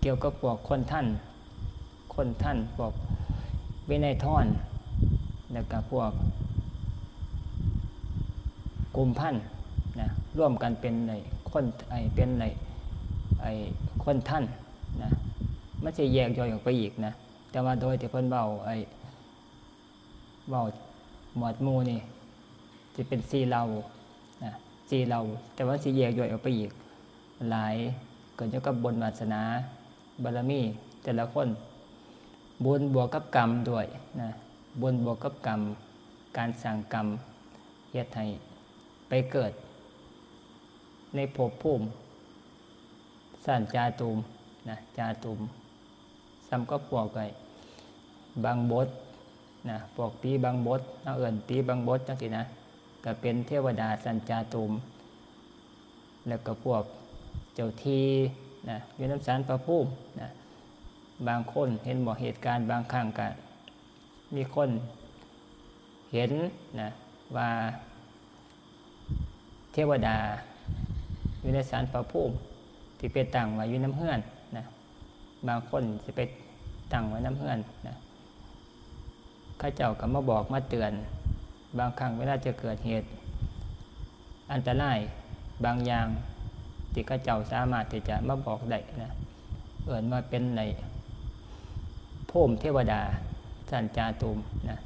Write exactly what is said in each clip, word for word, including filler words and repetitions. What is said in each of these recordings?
เกี่ยวกับพวกคนทัน คนทัน พวกวินัยทร แล้วก็พวกกุมพันธ์นะ รวมกันเป็นไอ้คน ไอ้เป็นไอ้ ไอ้คนทันนะ มันสิแยกย่อยออกไปอีกนะ แต่ว่าโดยที่เพิ่นเว้าไอ้ เว้าหมวดหมู่นี่ สิเป็นสี่เหล่านะ สี่เหล่า แต่ว่าสิแยกย่อยออกไปอีกหลาย ขึ้นอยู่กับบุญวาสนาบารมีแต่ละคน บุญบวกกับกรรมด้วยนะ บุญบวกกับกรรม การสร้างกรรมเฮ็ดให้ไปเกิดในภพภูมิ ชั้นจาตุมนะ จาตุม ส่ำกับพวกไอ้บังบดนะ พวกผีบังบด เฮาเอิ้นผีบังบดจั่งซี้นะ ก็เป็นเทวดาชั้นจาตุม แล้วก็พวกเจ้าที่นะ อยู่นำศาลพระภูมินะ บางคนเห็นบ่ เหตุการณ์บางครั้งก็มีคนเห็นนะ ว่า เทวดาอยู่ในศาลพระภูมิ ที่ไปตั้งไว้อยู่นำเฮือนนะ บางคนสิไปตั้งไว้นำเฮือนนะ เขาเจ้าก็มาบอกมาเตือน บางครั้งเวลาจะเกิดเหตุอันตรายบางอย่าง ที่เขาเจ้าสามารถที่จะมาบอกได้นะ เอิ้นว่าเป็นในภูมิเทวดาชั้นจาตุมนะ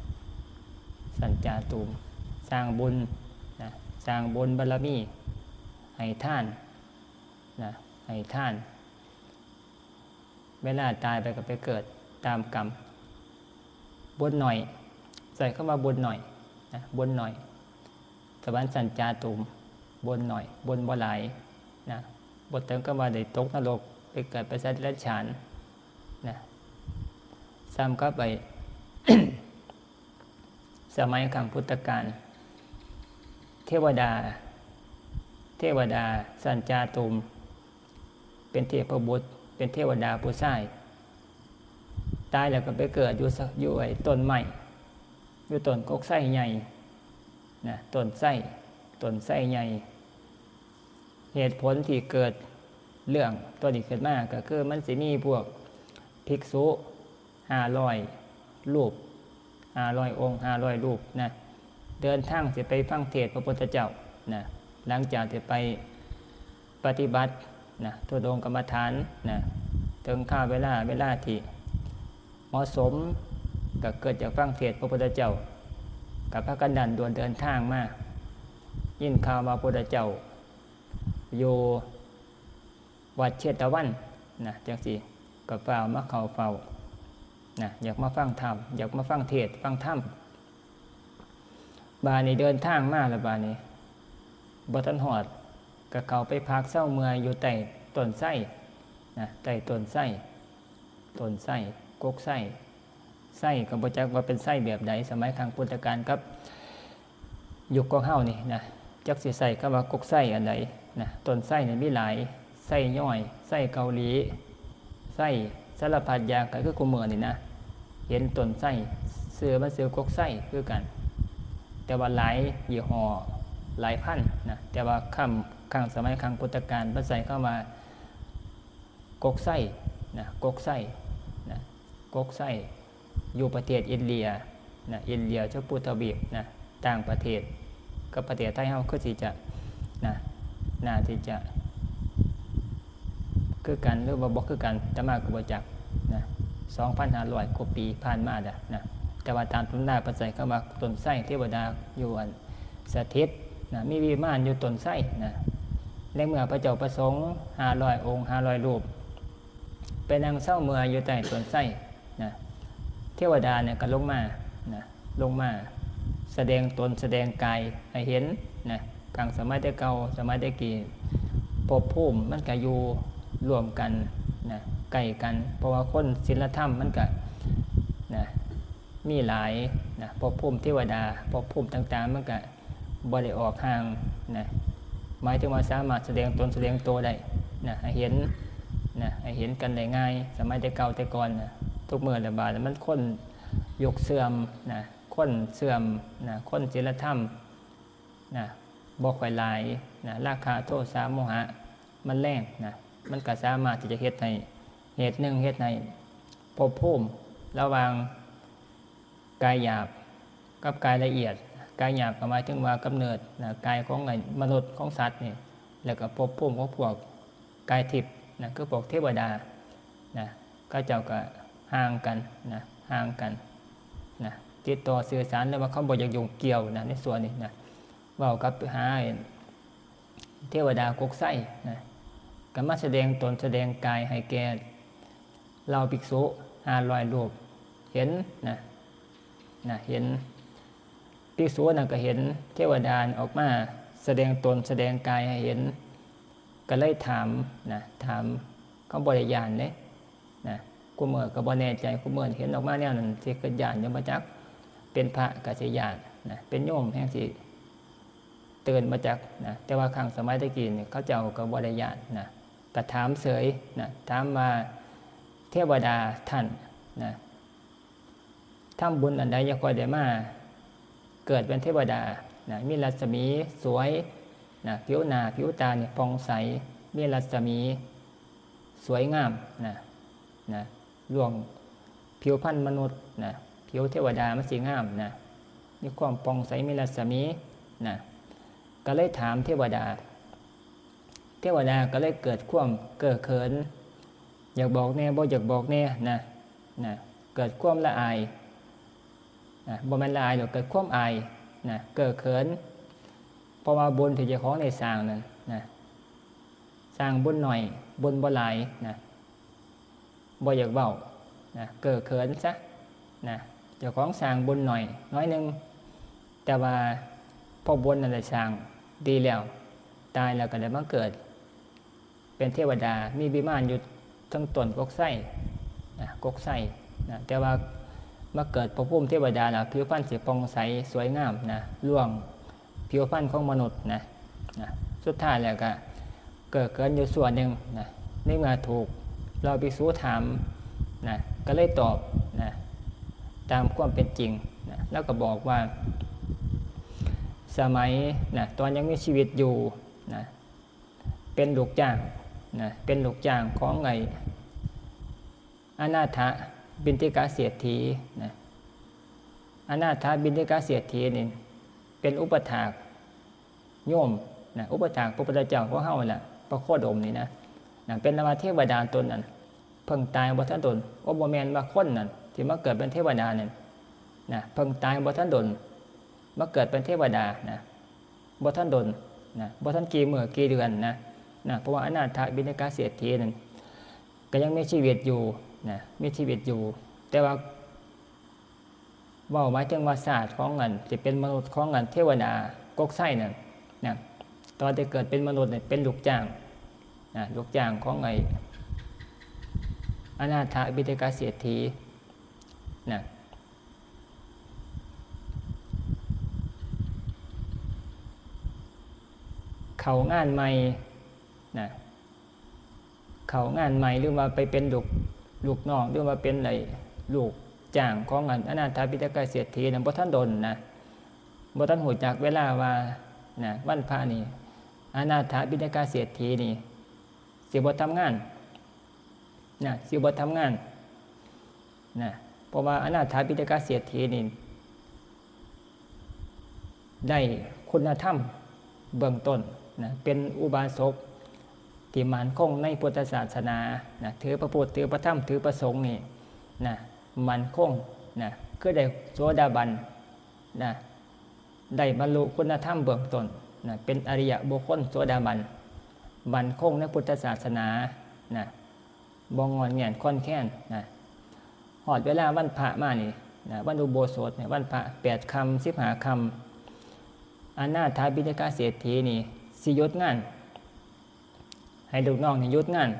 ชั้นจาตุม สร้างบุญนะ สร้างบุญบารมี ให้ทานนะ ให้ทาน เวลาตายไปก็ไปเกิดตามกรรม บุญหน่อย ใช้คำว่าบุญหน่อยนะ บุญหน่อย สวรรค์ชั้นจาตุม บุญหน่อย บุญบ่หลายนะ บ่ถึงกับว่าได้ตกนรก ไปเกิดเป็นสัตว์เดรัจฉานนะ ส่ำกับไอ้ สมัยครั้งพุทธกาล เทวดา เทวดาชั้นจาตุม เป็นเทพบุตร เป็นเทวดาผู้ชาย ตายแล้วก็ไปเกิดอยู่ซะ อยู่ไอ้ต้นไม้ อยู่ต้นกกไทรใหญ่นะ ต้นไทร ต้นไทรใหญ่ เหตุผลที่เกิดเรื่องตัวนี้ขึ้นมาก็คือมันสิมีพวกภิกษุห้าร้อยรูป ห้าร้อยองค์ ห้าร้อยรูปนะ เดินทางสิไปฟังเทศน์พระพุทธเจ้านะ หลังจากที่ไปปฏิบัตินะ ธุดงกรรมฐานนะ ถึงคราวเวลา เวลาที่เหมาะสม ก็เกิดจากฟังเทศน์พระพุทธเจ้า ก็พากันดันด่วนเดินทางมา ยินข่าวว่าพระพุทธเจ้าอยู่วัดเชตวันนะ จั่งซี้ ก็ฟ้าวมาเข้าเฝ้านะ อยากมาฟังธรรม อยากมาฟังเทศน์ฟังธรรม บาดนี้เดินทางมาแล้ว บาดนี้บ่ทันฮอด ก็เข้าไปพักเซาเมื่อยอยู่ใต้ต้นไทรนะ ใต้ต้นไทร ต้นไทร กกไทร ไทรก็บ่จักว่าเป็นไทรแบบใด สมัยครั้งพุทธกาลกับยุคของเฮานี่นะ จักสิใช้คำว่ากกไทรอันใดนะ ต้นไทรนี่มีหลาย ไทรย้อย ไทรเกาหลี ไทรสารพัดอย่าง ก็คือคุมื้อนี่นะ เห็นต้นไทร ชื่อมันชื่อกกไทรคือกัน แต่ว่าหลายยี่ห้อ หลายพันธุ์นะ แต่ว่าคำ ครั้งสมัยครั้งพุทธกาลเพิ่นใช้คำว่า กกไทรนะ กกไทรนะ กกไทร อยู่ประเทศอินเดียนะ อินเดียชมพูทวีปนะ ต่างประเทศ กับประเทศไทยเฮาคือสิจะนะ น่าที่จะคือกันหรือว่าบ่คือกัน อาตมาก็บ่จักนะ สองพันห้าร้อยกว่าปีผ่านมาแล้วนะ แต่ว่าตามตำราเพิ่นใช้คำว่าต้นไทรเทวดาอยู่อันสถิตนะ มีวิมานอยู่ต้นไทรนะ ในเมื่อพระเจ้าประสงค์ห้าร้อยองค์ ห้าร้อยรูป ไปนั่งเซาเมื่อยอยู่ใต้ต้นไทรนะ เทวดาเนี่ยก็ลงมานะ ลงมาแสดงตนแสดงกายให้เห็นนะ ครั้งสมัยแต่เก่า สมัยแต่กี้ ภพภูมิมันก็อยู่ร่วมกันนะ ใกล้กัน เพราะว่าคนศีลธรรมมันก็นะ มีหลายนะ ภพภูมิเทวดา ภพภูมิต่างๆ มันก็บ่ได้ออกห่างนะ หมายถึงว่าสามารถแสดงตนแสดงตัวได้นะ ให้เห็นนะ ให้เห็นกันได้ง่าย สมัยแต่เก่าแต่ก่อนนะ ทุกมื้อละบาดมันคนยุคเสื่อมนะ คนเสื่อมนะ คนศีลธรรมนะ บ่ค่อยหลายนะ ราคะ โทสะ โมหะ มันแรงนะ มันก็สามารถที่จะเฮ็ดให้ เหตุหนึ่งเฮ็ดให้ภพภูมิระหว่างกายหยาบกับกายละเอียด กายหยาบก็หมายถึงว่ากำเนิดนะ กายของไอ้มนุษย์ของสัตว์นี่ แล้วก็ภพภูมิของพวกกายทิพย์นะ คือพวกเทวดานะ เขาเจ้าก็ห่างกันนะ ห่างกันนะ ติดต่อสื่อสาร หรือว่าเขาบ่อยากยุ่งเกี่ยวนะ ในส่วนนี้นะ เว้ากับหาไอ้เทวดากกไซนะ ก็มาแสดงตนแสดงกายให้แก่เหล่าภิกษุห้าร้อยรูปเห็นนะ นะ เห็น ภิกษุนั่นก็เห็นเทวดาออกมาแสดงตนแสดงกายให้เห็น ก็เลยถามนะ ถาม เขาบ่ได้ย้านเด้นะ คุมื้อก็บ่แน่ใจ คุมื้อเห็นออกมาแนวนั้น สิคิดย้านอยู่บ่จัก เป็นพระก็สิย้านนะ เป็นโยมแฮ่งสิตื่นบ่จักนะ แต่ว่าครั้งสมัยตะกี้นี่ เขาเจ้าก็บ่ได้ย้านนะ ก็ถามเฉยนะ ถามว่า เทวดาท่านนะ ทำบุญอันใดยังค่อยได้มาเกิดเป็นเทวดานะ มีรัศมีสวยนะ ผิวหน้าผิวตาเนี่ยผ่องใส มีรัศมีสวยงามนะ นะ ล่วงผิวพรรณมนุษย์นะ ผิวเทวดามันสิงามนะ มีความผ่องใส มีรัศมีนะ ก็เลยถามเทวดา เทวดาก็เลยเกิดความเก้อเขิน อยากบอกแน่ บ่อยากบอกแน่นะ นะ เกิดความละอายนะ บ่แม่นละอายดอก เกิดความอายนะ เก้อเขิน เพราะว่าบุญที่เจ้าของได้สร้างนั่นนะ สร้างบุญน้อย บุญบ่หลายนะ บ่อยากเว้านะ เก้อเขินซะนะ เจ้าของสร้างบุญน้อย น้อยหนึ่ง แต่ว่าพอบุญนั้นได้สร้างดีแล้ว ตายแล้วก็ได้มาเกิด เป็นเทวดา มีวิมานอยู่เทิงต้นกกไซนะ กกไซนะ แต่ว่ามาเกิดภพภูมิเทวดาแล้ว ผิวพรรณสิผ่องใสสวยงามนะ ล่วงผิวพรรณของมนุษย์นะ นะ สุดท้ายแล้วก็เก้อเขินอยู่ชั่วหนึ่งนะ ในเมื่อถูกเหล่าภิกษุถามนะ ก็เลยตอบนะ ตามความเป็นจริงนะ แล้วก็บอกว่า สมัยนะ ตอนยังมีชีวิตอยู่นะ เป็นลูกจ้างนะ เป็นลูกจ้างของไอ้อนาถบิณฑิกเศรษฐีนะ อนาถบิณฑิกเศรษฐีนี่เป็นอุปัฏฐากโยมนะ อุปัฏฐากพระพุทธเจ้าของเฮาแหละ พระโคดมนี่นะ นะ เป็นนวเทวดาตนนั้น เพิ่งตายบ่ทันโดน โอ้ บ่แม่นว่าคนนั่น ที่มาเกิดเป็นเทวดานั่นนะ เพิ่งตายบ่ทันโดน มาเกิดเป็นเทวดานะ บ่ทันโดนนะ บ่ทันกี่มื้อกี่เดือนนะ นะ เพราะว่าอนาถบิณฑิกเศรษฐีนั่นก็ยังมีชีวิตอยู่นะ มีชีวิตอยู่ แต่ว่า เว้าหมายถึงว่าชาติของอันที่เป็นมนุษย์ของอันเทวดากกไซนั่นนะ ตอนที่เกิดเป็นมนุษย์เนี่ยเป็นลูกจ้างนะ ลูกจ้างของไอ้อนาถบิณฑิกเศรษฐีนะ เข้างานใหม่นะ เข้างานใหม่ หรือว่าไปเป็นลูก ลูกน้อง หรือว่าเป็นไอ้ลูกจ้างของอันอนาถบิณฑิกเศรษฐีนะ บ่ทันโดนนะ บ่ทันฮู้จักเวลาว่านะ วันพระนี่ อนาถบิณฑิกเศรษฐีนี่ สิบ่ทำงานนะ สิบ่ทำงานนะ เพราะว่าอนาถบิณฑิกเศรษฐีนี่ ได้คุณธรรมเบื้องต้นนะ เป็นอุบาสกที่มั่นคงในพุทธศาสนานะ ถือพระพุทธ ถือพระธรรม ถือพระสงฆ์นี่นะ มั่นคงนะ คือได้โสดาบันนะ ได้บรรลุคุณธรรมเบื้องต้นนะ เป็นอริยบุคคลโสดาบัน มั่นคงในพุทธศาสนานะ บ่งอนแง่นคลอนแคลนนะ ฮอดเวลาวันพระมานี่นะ วันอุโบสถเนี่ย วันพระแปดค่ำ สิบห้าค่ำ อนาถบิณฑิกเศรษฐีนี่ สิหยุดงาน ให้ลูกน้องนี่หยุดงาน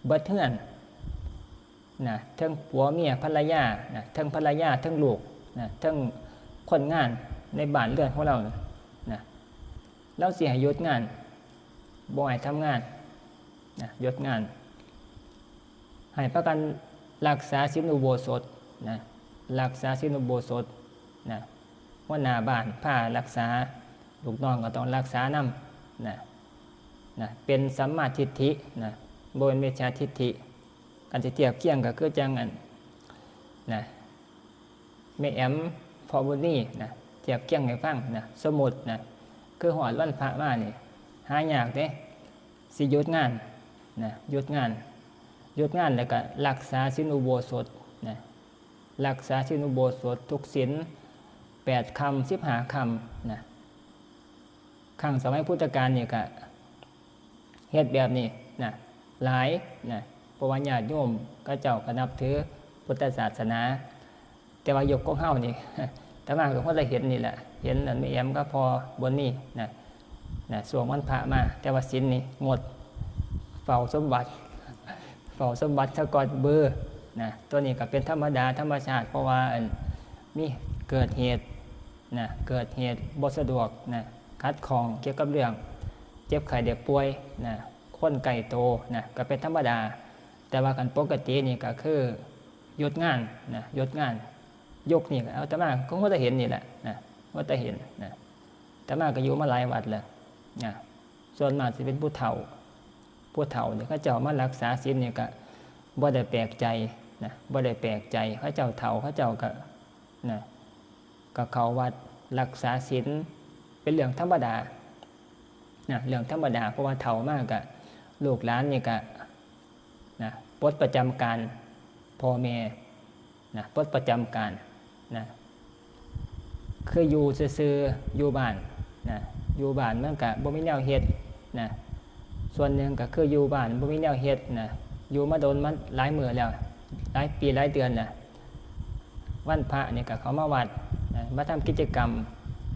เบิดเฮือนนะ ทั้งผัวเมียภรรยานะ ทั้งภรรยา ทั้งลูกนะ ทั้งคนงานในบ้านเรือนของเรานะ นะ ลาวสิให้หยุดงาน บ่ให้ทำงานนะ หยุดงาน ให้พากันรักษาศีลอุโบสถนะ รักษาศีลอุโบสถนะ หัวหน้าบ้านพารักษา ลูกน้องก็ต้องรักษานำนะ นะ เป็นสัมมาทิฏฐินะ บ่เป็นมิจฉาทิฏฐิ การสิเทียบเคียงก็คือจั่งอันนะ แม่แอม พ่อบุญมีนะ เทียบเคียงให้ฟังนะ สมมุตินะ คือฮอดวันพระมานี่ หายากเด้ สิหยุดงานนะ หยุดงาน หยุดงานแล้วก็รักษาศีลอุโบสถนะ รักษาศีลอุโบสถทุกศีล แปดค่ำ สิบห้าค่ำนะ ครั้งสมัยพุทธกาลนี่ก็เฮ็ดแบบนี้นะ หลายนะ เพราะว่าญาติโยมเขาเจ้าก็นับถือพุทธศาสนา แต่ว่ายุคของเฮานี่ อาตมาก็พอได้เห็นนี่แหละ เห็นอันแม่แอมกับพ่อบุญมีนะ นะ ช่วงวันพระมา แต่ว่าศีลนี่งด เฝ้าสมบัติ เฝ้าสมบัติซะก่อนเบอร์นะ ตัวนี้ก็เป็นธรรมดาธรรมชาติ เพราะว่าอันมีเกิดเหตุนะ เกิดเหตุบ่สะดวกนะ ขัดข้องเกี่ยวกับเรื่องเจ็บไข้ได้ป่วยนะ คนใกล้โตนะ ก็เป็นธรรมดา แต่ว่าคันปกตินี่ก็คือหยุดงานนะ หยุดงาน ยุคนี้ก็อาตมาก็พอได้เห็นนี่แหละนะ พอได้เห็นนะ อาตมาก็อยู่มาหลายวัดแล้วนะ ส่วนมากสิเป็นผู้เฒ่า ผู้เฒ่านี่เขาเจ้ามารักษาศีลนี่ก็บ่ได้แปลกใจนะ บ่ได้แปลกใจ เขาเจ้าเฒ่า เขาเจ้าก็นะ ก็เข้าวัดรักษาศีลเป็นเรื่องธรรมดานะ เรื่องธรรมดา เพราะว่าเฒ่ามาก็ ลูกหลานนี่ก็นะ ปลดประจำการพ่อแม่นะ ปลดประจำการนะ คืออยู่ซื่อๆ อยู่บ้านนะ อยู่บ้านมันก็บ่มีแนวเฮ็ดนะ ส่วนหนึ่งก็คืออยู่บ้านบ่มีแนวเฮ็ดนะ อยู่มาโดน มาหลายมื้อแล้ว หลายปีหลายเดือนแล้ว วันพระนี่ก็เข้ามาวัดนะ มาทำกิจกรรม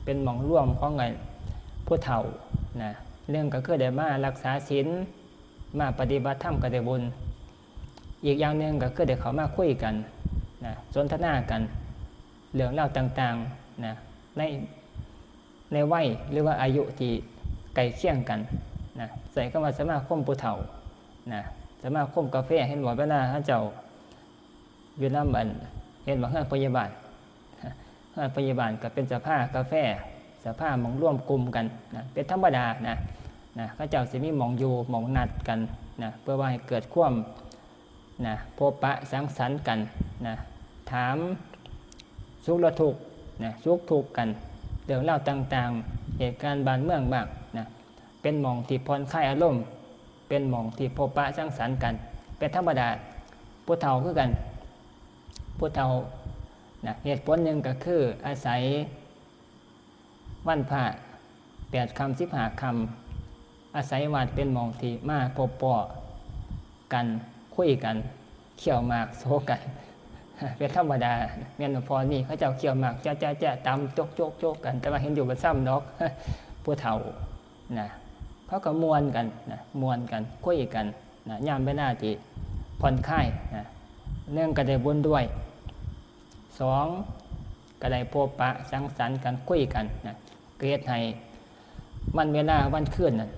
เป็นหม่องรวมของไอ้ผู้เฒ่านะ หนึ่งก็คือได้มารักษาศีล มาปฏิบัติธรรมก็ได้บุญ อีกอย่างหนึ่งก็คือได้เข้ามาคุยกันนะ สนทนากัน เรื่องราวต่างๆนะ ใน ในวัยหรือว่าอายุที่ใกล้เคียงกันนะ ใช้คำว่าสมาคมผู้เฒ่านะ สมาคมกาแฟ เห็นบ่ เวลาเขาเจ้าอยู่นำอัน เห็นบ่ เฮือนพยาบาล เฮือนพยาบาลก็เป็นสภากาแฟ สภาหม่องรวมกลุ่มกันนะ เป็นธรรมดานะ นะ เขาเจ้าสิมีหม่องอยู่หม่องนัดกันนะ เพื่อว่าให้เกิดความนะ พบปะสังสรรค์กันนะ ถามสุขและทุกข์นะ สุขทุกข์กัน เรื่องราวต่างๆ เหตุการณ์บ้านเมืองบ้างนะ เป็นหม่องที่ผ่อนคลายอารมณ์ เป็นหม่องที่พบปะสังสรรค์กัน เป็นธรรมดา ผู้เฒ่าคือกัน ผู้เฒ่านะ เหตุผลหนึ่งก็คืออาศัยวันพระ แปดค่ำ สิบห้าค่ำ อาศัยวัดเป็นหม่องที่มาพบปะกัน คุยกัน เคี้ยวหมากโซกัน เป็นธรรมดา แม่นบ่ พ่อนี่เขาเจ้าเคี้ยวหมาก แจ๊ะๆๆ ตำโจ๊กๆๆ กัน แต่ว่าเห็นอยู่บ่ซ้ำดอก ผู้เฒ่านะ เขาก็ม่วนกันนะ ม่วนกัน คุยกันนะ ยามเวลาที่ผ่อนคลายนะ หนึ่งก็ได้บุญด้วย สองก็ได้พบปะสังสรรค์กัน คุยกันนะ ก็เฮ็ดให้วันเวลาวันคืนนั้น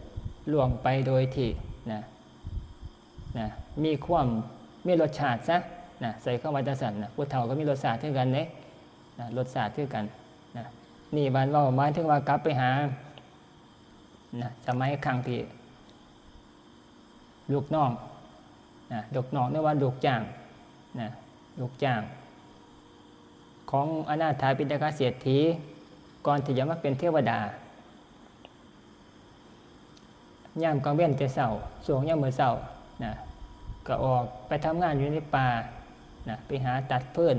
ล่วงไปโดยที่นะ นะ มีความ มีรสชาติซะนะ ใช้คำว่าจั่งซั้นนะ ผู้เฒ่าก็มีรสชาติคือกันเด้นะ รสชาติคือกันนะ นี่บาดเว้าหมายถึงว่ากลับไปหานะ สมัยครั้งที่ลูกน้องนะ ลูกน้อง หรือว่าลูกจ้างนะ ลูกจ้าง ของอนาถาปิณฑกเศรษฐี ก่อนที่จะมาเป็นเทวดา ยามกลางเว็นแต่เช้า ช่วงยามมื้อเช้านะ ก็ออกไปทำงานอยู่ในป่านะ ไปหาตัดฟืน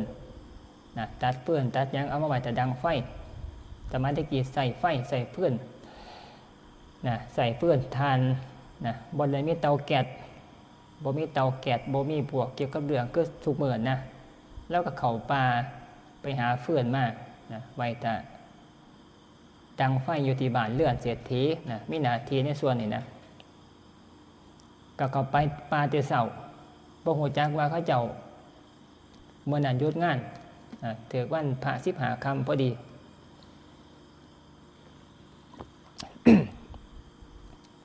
นะ ตัดฟืนตัดหยังเอามาไว้ถ่าดังไฟ สมัยตะกี้ใช้ไฟใช้ฟืนนะ ใช้ฟืนถ่านนะ บ่ได้มีเตาแก๊ส บ่มีเตาแก๊ส บ่มีพวกเกี่ยวกับเรื่องคือทุกมื้อนะ ลาวก็เข้าป่าไปหาฟืนมานะ ไว้ถ่าดังไฟอยู่ที่บ้านเรือนเศรษฐีนะ มีหน้าที่ในส่วนนี้นะ ก็เข้าไปป่าแต่เช้า บ่ฮู้จักว่าเขาเจ้ามื้อนั้นหยุดงานนะ ถืกวันพระ สิบห้าค่ำพอดี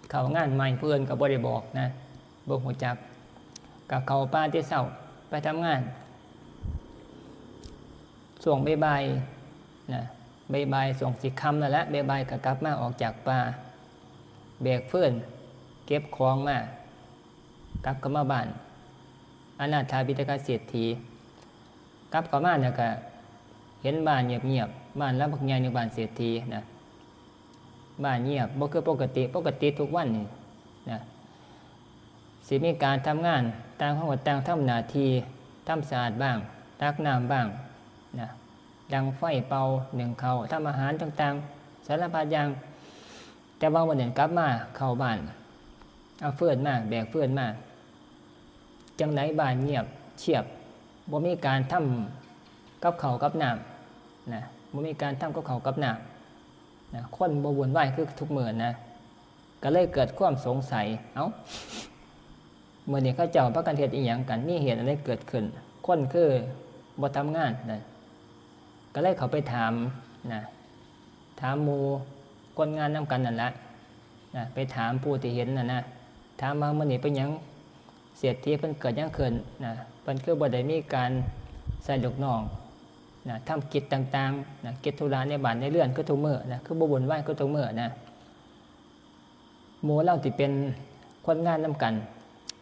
เข้างานใหม่ เพิ่นก็บ่ได้บอกนะ บ่ฮู้จัก ก็เข้าป่าแต่เช้า ไปทำงาน ช่วงบ่ายๆนะ บ่ายๆ ช่วงสิค่ำนั่นแหละ บ่ายๆ ก็กลับมา ออกจากป่า แบกฟืน เก็บของมา กลับเข้ามาบ้าน อนาถาปิณฑกเศรษฐี กลับเข้ามาแล้วก็เห็นบ้านเงียบๆ บ้านหลังบักใหญ่ในบ้านเศรษฐีนะ บ้านเงียบ บ่คือปกติ ปกติทุกวันนี่นะ สิมีการทำงาน ต่างคนก็ต่างทำหน้าที่ ทำสะอาดบ้าง ตักน้ำบ้างนะ ดังไฟเป่า นึ่งข้าว ทำอาหารต่างๆ สารพัดอย่าง แต่ว่ามื้อนั้นกลับมาเข้าบ้าน เอาฟืนมา แบกฟืนมา จั่งใดบ้านเงียบเชียบ บ่มีการทำกับข้าวกับน้ำนะ บ่มีการทำกับข้าวกับน้ำนะ คนบ่วุ่นวายคือทุกมื้อนะ ก็เลยเกิดความสงสัย เอ้า มื้อนี้เขาเจ้าพากันเฮ็ดอิหยังกัน มีเหตุอันใดเกิดขึ้น คนคือบ่ทำงานนะ ก็เลยเข้าไปถามนะ ถามหมู่คนงานนำกันนั่นละนะ ไปถามผู้ที่เห็นน่ะนะ ถามว่ามื้อนี้เป็นหยังเศรษฐีเพิ่นเกิดหยังขึ้นนะ เพิ่นคือบ่ได้มีการใส่ลูกน้องนะ ทำกิจต่างๆนะ กิจธุระในบ้านในเรือนคือทุกมื้อนะ คือบ่วุ่นวายคือทุกมื้อนะ หมู่ลาวที่เป็นคนงานนำกัน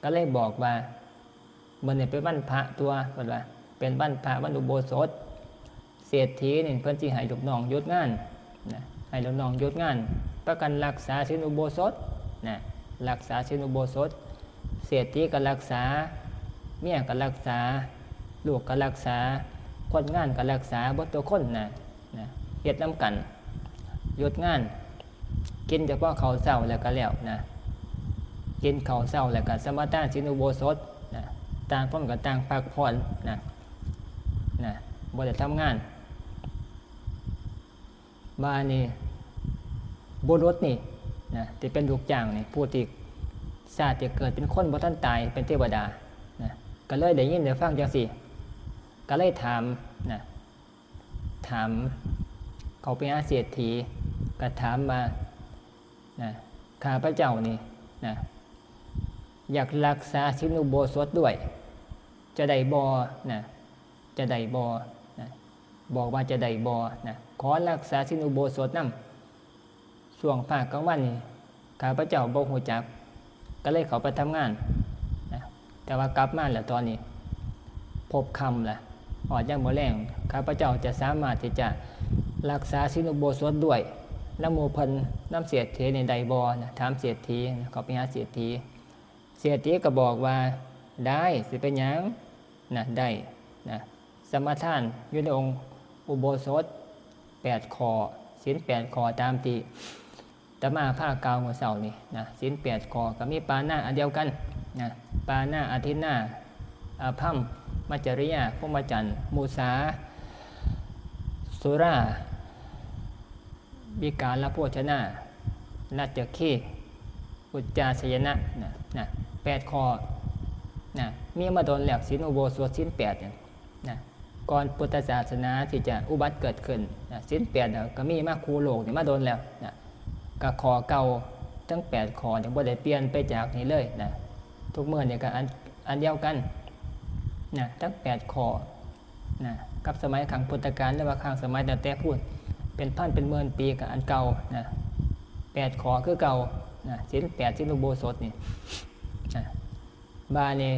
ก็เลยบอกว่า มื้อนี้เป็นวันพระตั่ว เพิ่นว่า เป็นวันพระวันอุโบสถ เศรษฐีนี่เพิ่นสิให้ลูกน้องหยุดงานนะ ให้ลูกน้องหยุดงาน พากันรักษาศีลอุโบสถนะ รักษาศีลอุโบสถ เศรษฐีก็รักษา เมียก็รักษา ลูกก็รักษา คนงานก็รักษา เบิดทุกคนนะ นะ เฮ็ดนำกัน หยุดงาน กินเฉพาะข้าวเช้าแล้วก็แล้วนะ กินข้าวเช้าแล้วก็สมาทานศีลอุโบสถนะ ต่างคนก็ต่างพักผ่อนนะ นะ บ่ได้ทำงาน บาดนี้บุรุษนี่นะ ที่เป็นลูกจ้างนี่ ผู้ที่ชาติที่เกิดเป็นคนบ่ทันตาย เป็นเทวดานะ ก็เลยได้ยินได้ฟังจั่งซี้ ก็เลยถามนะ ถาม เข้าไปหาเศรษฐี ก็ถามว่านะ ข้าพเจ้านี่นะ อยากรักษาศีลอุโบสถด้วย จะได้บ่นะ จะได้บ่นะ บอกว่าจะได้บ่นะ ขอรักษาศีลอุโบสถนำ ช่วงภาคกลางวันนี่ ข้าพเจ้าบ่ฮู้จัก ก็เลยเข้าไปทำงานนะ แต่ว่ากลับมาแล้วตอนนี้ พบค่ำละ ฮอดยามมื้อแลง ข้าพเจ้าจะสามารถที่จะรักษาศีลอุโบสถด้วยนำหมู่เพิ่น นำเศรษฐีนี่ได้บ่นะ ถามเศรษฐีนะ เข้าไปหาเศรษฐี เศรษฐีก็บอกว่า ได้ สิเป็นหยังนะ ได้นะ สมาทานอยู่ในองค์อุโบสถแปดข้อ ศีลแปดข้อ ตามที่อาตมาพากล่าวเมื่อเช้านี่นะ ศีลแปดข้อก็มีปาณาอันเดียวกันนะ ปาณา อทินนา อภัมมจริยา พรหมจรรย์ มุสา สุรา วิการโภชนา นัจจคี อุจจาสยนะนะ นะ แปดข้อนะ มีมาโดนแล้ว ศีลอุโบสถศีลแปดเนี่ยนะ ก่อนพุทธศาสนาที่จะอุบัติเกิดขึ้นนะ ศีลแปดเนี่ยก็มีมาคู่โลกนี่มาโดนแล้วนะ ก็ข้อเก่าทั้งแปดข้อเนี่ยบ่ได้เปลี่ยนไปจากนี้เลยนะ ทุกมื้อเนี่ยก็อัน อันเดียวกันนะ ทั้งแปดข้อนะ กับสมัยครั้งพุทธกาล หรือว่าครั้งสมัยตั้งแต่พู้นเป็นพันเป็นหมื่นปีก็อันเก่านะ แปดข้อคือเก่านะ ศีลแปด ศีลอุโบสถนี่นะ บาดนี้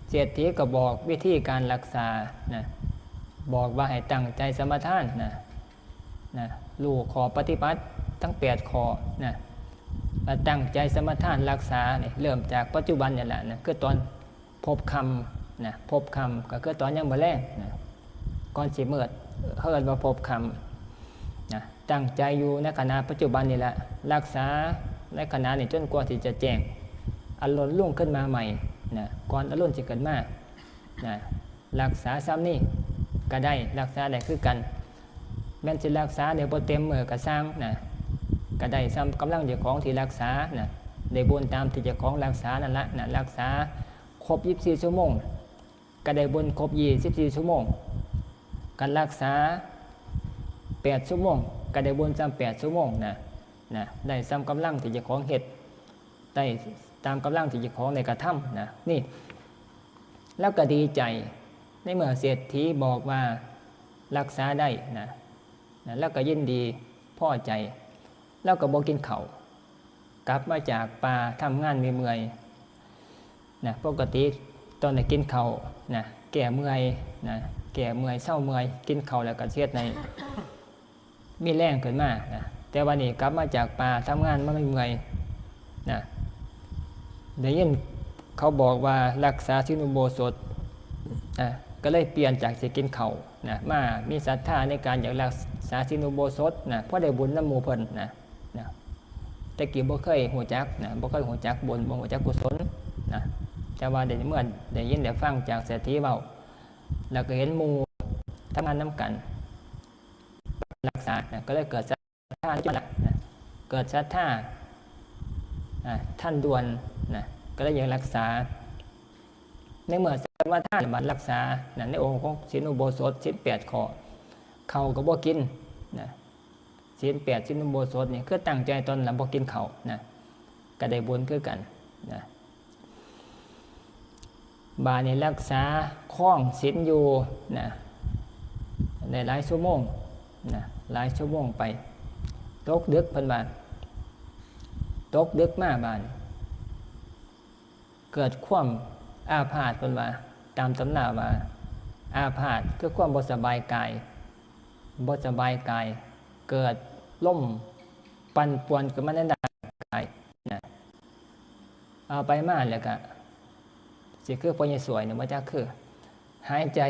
เศรษฐีก็บอกวิธีการรักษานะ บอกว่าให้ตั้งใจสมาทานนะ นะ รู้ข้อปฏิบัติทั้งแปดข้อนะ แล้วตั้งใจสมาทานรักษานี่ เริ่มจากปัจจุบันนี่แหละนะ คือตอนพบค่ำนะ พบค่ำก็คือตอนยังบ่แลงนะ ก่อนสิมืด เฮาเอิ้นว่าพบค่ำนะ ตั้งใจอยู่ในขณะปัจจุบันนี่แหละ รักษาในขณะนี้จนกว่าที่จะแจ้ง อรุณรุ่งขึ้นมาใหม่นะ ก่อนอรุณสิขึ้นมานะ รักษาส่ำนี้ก็ได้ รักษาได้คือกัน แม้นสิรักษาได้บ่เต็มมื้อก็ซ่างนะ ก็ได้ส่ำกำลังเจ้าของที่รักษานะ ได้บุญตามที่เจ้าของรักษานั่นละนะ รักษาครบยี่สิบสี่ชั่วโมง ก็ได้บุญครบยี่สิบสี่ชั่วโมง คันรักษาแปดชั่วโมง ก็ได้บุญส่ำแปดชั่วโมงนะ นะ ได้ส่ำกำลังที่เจ้าของเฮ็ด ได้ตามกำลังที่เจ้าของได้กระทำนะ นี่ แล้วก็ดีใจ ในเมื่อเศรษฐีบอกว่ารักษาได้นะ นะ แล้วก็ยินดีพอใจ แล้วก็บ่กินข้าว กลับมาจากป่าทำงานเมื่อยๆนะ ปกติ ต้องได้กินข้าวนะ แก้เมื่อยนะ แก้เมื่อย เซาเมื่อย กินข้าวแล้วก็เฮ็ดให้มีแรงขึ้นมานะ แต่ว่านี่กลับมาจากป่า ทำงานมาเมื่อยนะ ได้ยินเขาบอกว่ารักษาศีลอุโบสถนะ ก็เลยเปลี่ยนจากสิกินข้าวนะ มามีศรัทธาในการอยากรักษาศีลอุโบสถนะ เพราะได้บุญนำหมู่เพิ่นนะ นะ แต่กี้บ่เคยฮู้จักนะ บ่เคยฮู้จักบุญ บ่ฮู้จักกุศลนะ แต่ว่าได้เมื่อได้ยินได้ฟังจากเศรษฐีเว้า แล้วก็เห็นหมู่ทำงานนำกัน รักษานะ ก็เลยเกิดศรัทธานะ เกิดศรัทธาอ่า ทันด่วนนะ ก็เลยอยากรักษา ในเมื่อศรัทธาบัดรักษานะ ในองค์ของศีลอุโบสถ ศีลแปดข้อ ข้าวก็บ่กินนะ ศีลแปด ศีลอุโบสถนี่คือตั้งใจตอนหลังบ่กินข้าวนะ ก็ได้บุญคือกันนะ บาดนี้รักษาครองศีลอยู่นะ ได้หลายชั่วโมงนะ หลายชั่วโมงไป ตกดึกเพิ่นว่า ตกดึกมาบาดนี้ เกิดความอาพาธเพิ่นว่า ตามตำราว่า อาพาธคือความบ่สบายกาย บ่สบายกาย เกิดลมปั่นป่วนขึ้นมาในร่างกายนะ เอาไปมาแล้วก็สิคือพ่อใหญ่สวยเนี่ย บ่จักคือ หายใจ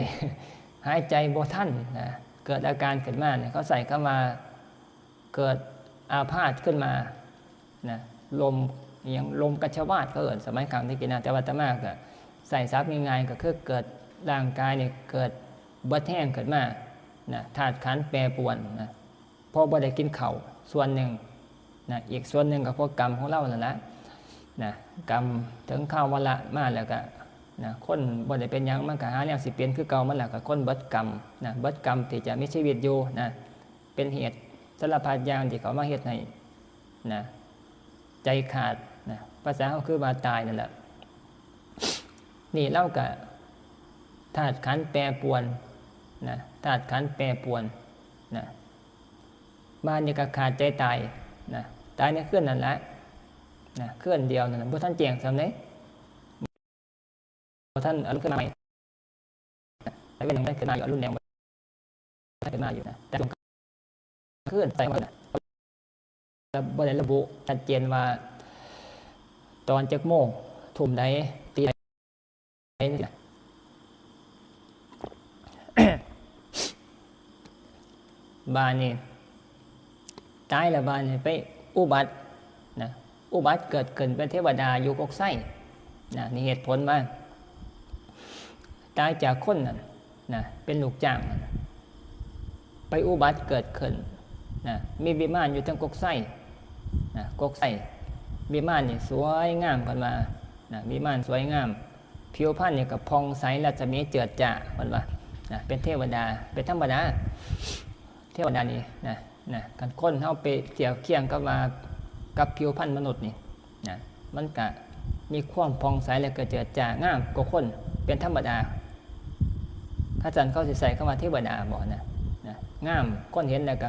หายใจบ่ทันนะ เกิดอาการขึ้นมาเนี่ย เขาใช้คำว่า เกิดอาพาธขึ้นมานะ ลม อิหยัง ลมกัชชวาตเขาเอิ้น สมัยครั้งตะกี้นะ แต่ว่าอาตมาก็ใช้ศัพท์ง่ายๆ ก็คือเกิดร่างกายเนี่ยเกิดเบิดแฮงขึ้นมานะ ธาตุขันธ์แปรปรวนนะ เพราะบ่ได้กินข้าวส่วนหนึ่งนะ อีกส่วนหนึ่งก็เพราะกรรมของเรานั่นแหละนะ กรรมถึงคราววาระมาแล้วก็นะ คนบ่ได้เป็นหยังมันก็หาแนวสิเป็นคือเก่ามันล่ะ ก็คนเบิดกรรมนะ เบิดกรรมที่จะมีชีวิตอยู่นะ เป็นเหตุสารพัดอย่างที่เขามาเฮ็ดให้นะ ใจขาดนะ ภาษาเฮาคือว่าตายนั่นแหละ นี่ลาวก็ธาตุขันธ์แปรปรวนนะ ธาตุขันธ์แปรปรวนนะ บาดนี้ก็ขาดใจตายนะ ตายในคืนนั่นแหละนะ คืนเดียวนั่นน่ะ บ่ทันแจ้งซ้ำเด้ บ่ทันเอาลุกขึ้นมาใหม่ แต่เป็นอย่างนั้นขึ้นมาอยู่ รุนแรงบ่ทันขึ้นมาอยู่นะ แต่ช่วงกลางคืนใส่มันน่ะ แต่บ่ได้ระบุชัดเจนว่า ตอนจักโมง ทุ่มใด ตีใดนี่นะ บาดนี้ ตายแล้วบาดนี้ไปอุบัตินะ อุบัติเกิดขึ้นเป็นเทวดาอยู่กกไซนะ นี่เหตุผลว่า ตายจากคนนั่นนะ เป็นลูกจ้างนั่นน่ะ ไปอุบัติเกิดขึ้นนะ มีวิมานอยู่เทิงกกไซนะ กกไซ วิมานนี่สวยงามเพิ่นว่านะ วิมานสวยงาม ผิวพรรณนี่ก็ผ่องใส รัศมีเจิดจ้าเพิ่นว่านะ เป็นเทวดา เป็นธรรมดา เทวดานี่นะ นะ คันคนเฮาไปเทียบเคียงกับว่า กับผิวพรรณมนุษย์นี่นะ มันก็มีความผ่องใสและก็เจิดจ้างามกว่าคนเป็นธรรมดา คันซั้นเขาสิใช้คำว่าเทวดาบ่นะ นะ งาม คนเห็นแล้วก็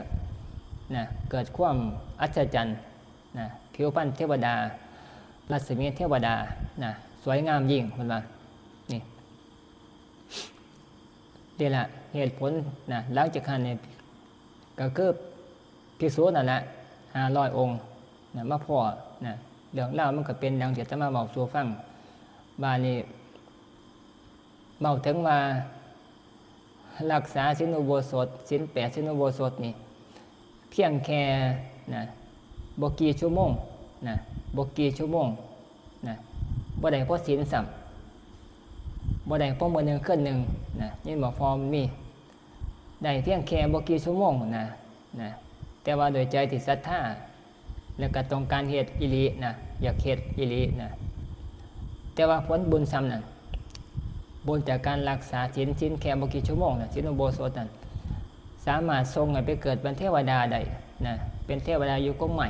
นะ เกิดความอัศจรรย์นะ ผิวพรรณเทวดา รัศมีเทวดานะ สวยงามยิ่งเพิ่นว่า นี่ นี่แหละเหตุผลนะ หลังจากนั้นเนี่ย ก็คือภิกษุนั่นแหละ ห้าร้อยองค์นะ มาพ้อนะ เรื่องราวมันก็เป็นดังที่อาตมาเว้าสู่ฟัง บาดนี้ เว้าถึงว่า รักษาศีลอุโบสถ ศีลแปด ศีลอุโบสถนี่ เพียงแค่นะ บ่กี่ชั่วโมงนะ บ่กี่ชั่วโมงนะ บ่ได้พอศีลซ้ำ บ่ได้พอมื้อหนึ่งคืนหนึ่งนะ ยินบ่ พอมันมี ได้เพียงแค่บ่กี่ชั่วโมงนะ นะ แต่ว่าโดยใจที่ศรัทธา แล้วก็ต้องการเฮ็ดอีหลีนะ อยากเฮ็ดอีหลีนะ แต่ว่าผลบุญส่ำนั้น บุญจากการรักษาศีล ศีลแค่บ่กี่ชั่วโมงนะ ศีลอุโบสถนั้น สามารถส่งให้ไปเกิดเป็นเทวดาได้นะ เป็นเทวดาอยู่กกไม้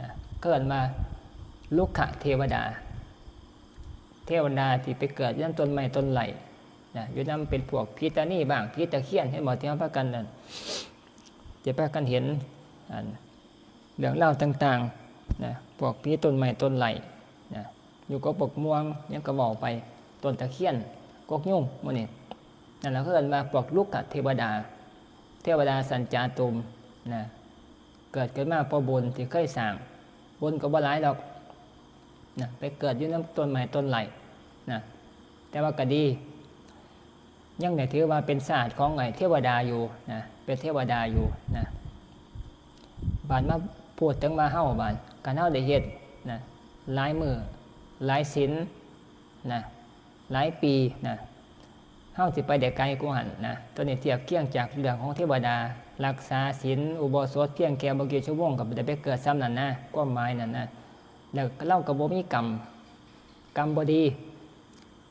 นะ เอิ้นว่ารุกขเทวดา เทวดาที่ไปเกิดอยู่นำต้นไม้ต้นไร่นะ อยู่นำเป็นพวกผีตานีบ้าง ผีตะเคียน เห็นบ่ ที่เฮาพากันนั่น จะพากันเห็น อัน เรื่องราวต่างๆนะ พวกผีต้นไม้ต้นไร่นะ อยู่กับบักม่วง หยังก็เว้าไป ต้นตะเคียน กกยูงหมู่นี้ นั่นล่ะเพิ่นว่าพวกรุกขเทวดา เทวดาสัญจาตุมนะ เกิดขึ้นมาเพราะบุญที่เคยสร้าง บุญก็บ่หลายดอกนะ ไปเกิดอยู่นำต้นไม้ต้นไร่นะ แต่ว่าก็ดี ยังได้ถือว่าเป็นชาติของไอ้เทวดาอยู่นะ เป็นเทวดาอยู่นะ บาดมาพูดถึงว่าเฮาบาด คันเฮาได้เฮ็ดนะ หลายมื้อ หลายศีลนะ หลายปีนะ เฮาสิไปได้ไกลกว่าหั่นนะ ตัวนี้เทียบเคียงจากเรื่องของเทวดา รักษาศีลอุโบสถเพียงแค่บ่กี่ชั่วโมงก็ได้ไปเกิดส่ำนั้นนะ ความหมายนั่นนะ แล้วลาวก็บ่มีกรรม กรรมบ่ดี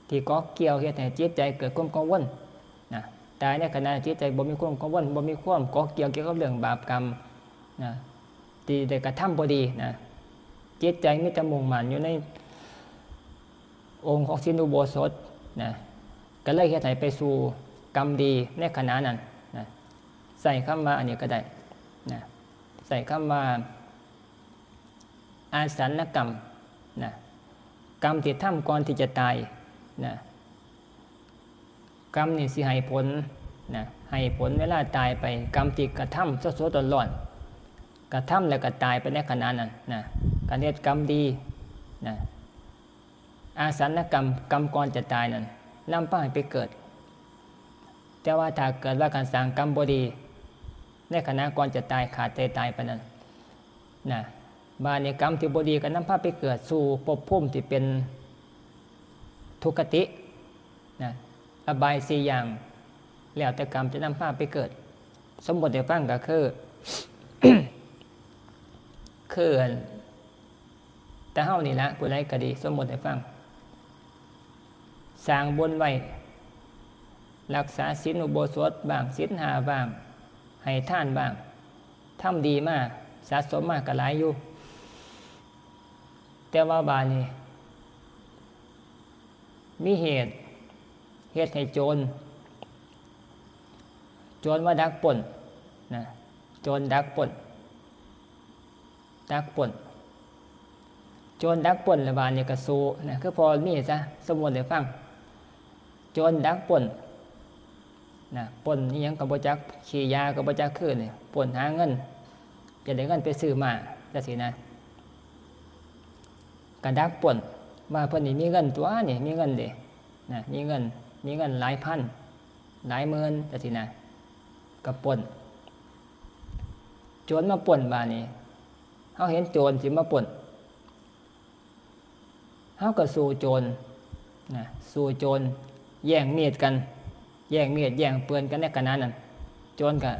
ที่ก่อเกี่ยวเฮ็ดให้จิตใจเกิดความกังวลนะ ตายในขณะจิตใจบ่มีความกังวล บ่มีความก่อเกี่ยวเกี่ยวกับเรื่องบาปกรรมนะ ที่ได้กระทำบ่ดีนะ จิตใจมีแต่มุ่งมั่นอยู่ในองค์ของศีลอุโบสถนะ ก็เลยเฮ็ดให้ไปสู่กรรมดีในขณะนั้นนะ ใช้คำว่าอันนี้ก็ได้นะ ใช้คำว่า อาสันกรรมนะ กรรมที่ทำก่อนที่จะตายนะ กรรมนี่สิให้ผลนะ ให้ผลเวลาตายไป กรรมที่กระทำสดๆร้อนๆ กระทำแล้วก็ตายไปในขณะนั้นนะ การเฮ็ดกรรมดีนะ อาสันกรรม กรรมก่อนจะตายนั่น นำพาให้ไปเกิด แต่ว่าถ้าเกิดว่าการสร้างกรรมบ่ดี ในขณะก่อนจะตาย ขาดใจตายไปนั่นนะ บาดนี้กรรมที่บ่ดีก็นำพาไปเกิดสู่ภพภูมิที่เป็นทุกขตินะ อบายสี่อย่าง แล้วแต่กรรมจะนำพาไปเกิด สมมติให้ฟังก็คือ คือ แต่เฮานี่ละ ผู้ใดก็ดี สมมติให้ฟัง สร้างบุญไว้ รักษาศีลอุโบสถบ้าง ศีลห้าบ้าง ให้ทานบ้าง ทำดีมา สะสมมาก็หลายอยู่ แต่ว่าบาดนี้ มีเหตุ เฮ็ดให้โจร โจรมาดักปล้นนะ โจรดักปล้น ดักปล้น โจรดักปล้นแล้วบาดนี้ก็สู้นะ คือพ่อมีซะ สมมติให้ฟัง โจรดักปล้นนะ ปล้นอิหยังก็บ่จัก ขี้ยาก็บ่จัก คือนี่ ปล้นหาเงิน จะได้เงินไปซื้อม้า จังซี้นะ ก็ดักปล้น ว่าเพิ่นนี่มีเงินตั๊วนี่ มีเงินเด้นะ มีเงิน มีเงินหลายพัน หลายหมื่น จังซี้นะ ก็ปล้น โจรมาปล้นบาดนี้ เฮาเห็นโจรสิมาปล้น เฮาก็สู้โจรนะ สู้โจร แย่งมีดกัน แย่งมีดแย่งปืนกันในขณะนั้น โจรก็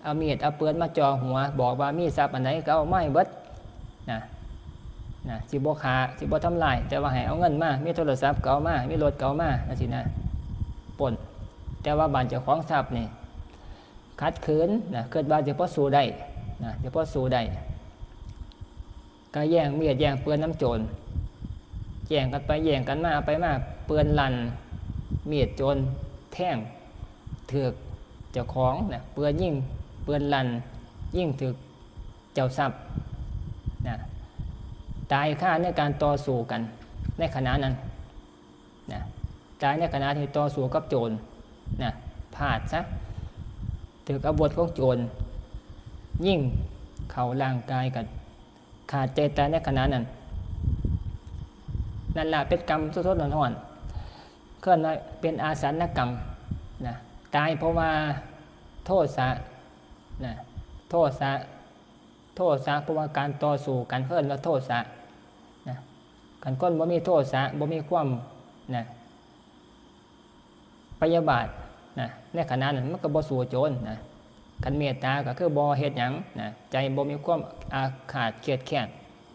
เอามีดเอาปืนมาจ่อหัว บอกว่ามีทรัพย์อันใดก็เอามาให้เบิดนะ นะ สิบ่ฆ่า สิบ่ทำร้าย แต่ว่าให้เอาเงินมา มีโทรศัพท์ก็เอามา มีรถก็เอามา จังซี้นะ ปล้น แต่ว่าบาดเจ้าของทรัพย์นี่ ขัดขืนนะ คิดว่าสิพอสู้ได้นะ สิพอสู้ได้ ก็แย่งมีดแย่งปืนนำโจร แย่งกันไปแย่งกันมา เอาไปมา ปืนลั่น มีดโจรแทง ถืกเจ้าของนะ ปืนยิง ปืนลั่น ยิงถืกเจ้าทรัพย์นะ ตายคาในการต่อสู้กัน ในขณะนั้นนะ ตายในขณะที่ต่อสู้กับโจรนะ พลาดซะ ถืกอาวุธของโจร ยิงเข้าร่างกาย ก็ขาดใจตายในขณะนั้น นั่นล่ะเป็นกรรมสดๆร้อนๆ เอิ้นว่าเป็นอาสันกรรมนะ ตายเพราะว่าโทสะนะ โทสะ โทสะ เพราะว่าการต่อสู้กัน เอิ้นว่าโทสะนะ คันคนบ่มีโทสะ บ่มีความนะ พยาบาทนะ ในขณะนั้นมันก็บ่สู้โจรนะ คันเมตตาก็คือบ่เฮ็ดหยังนะ ใจบ่มีความอาฆาตเคียดแค้น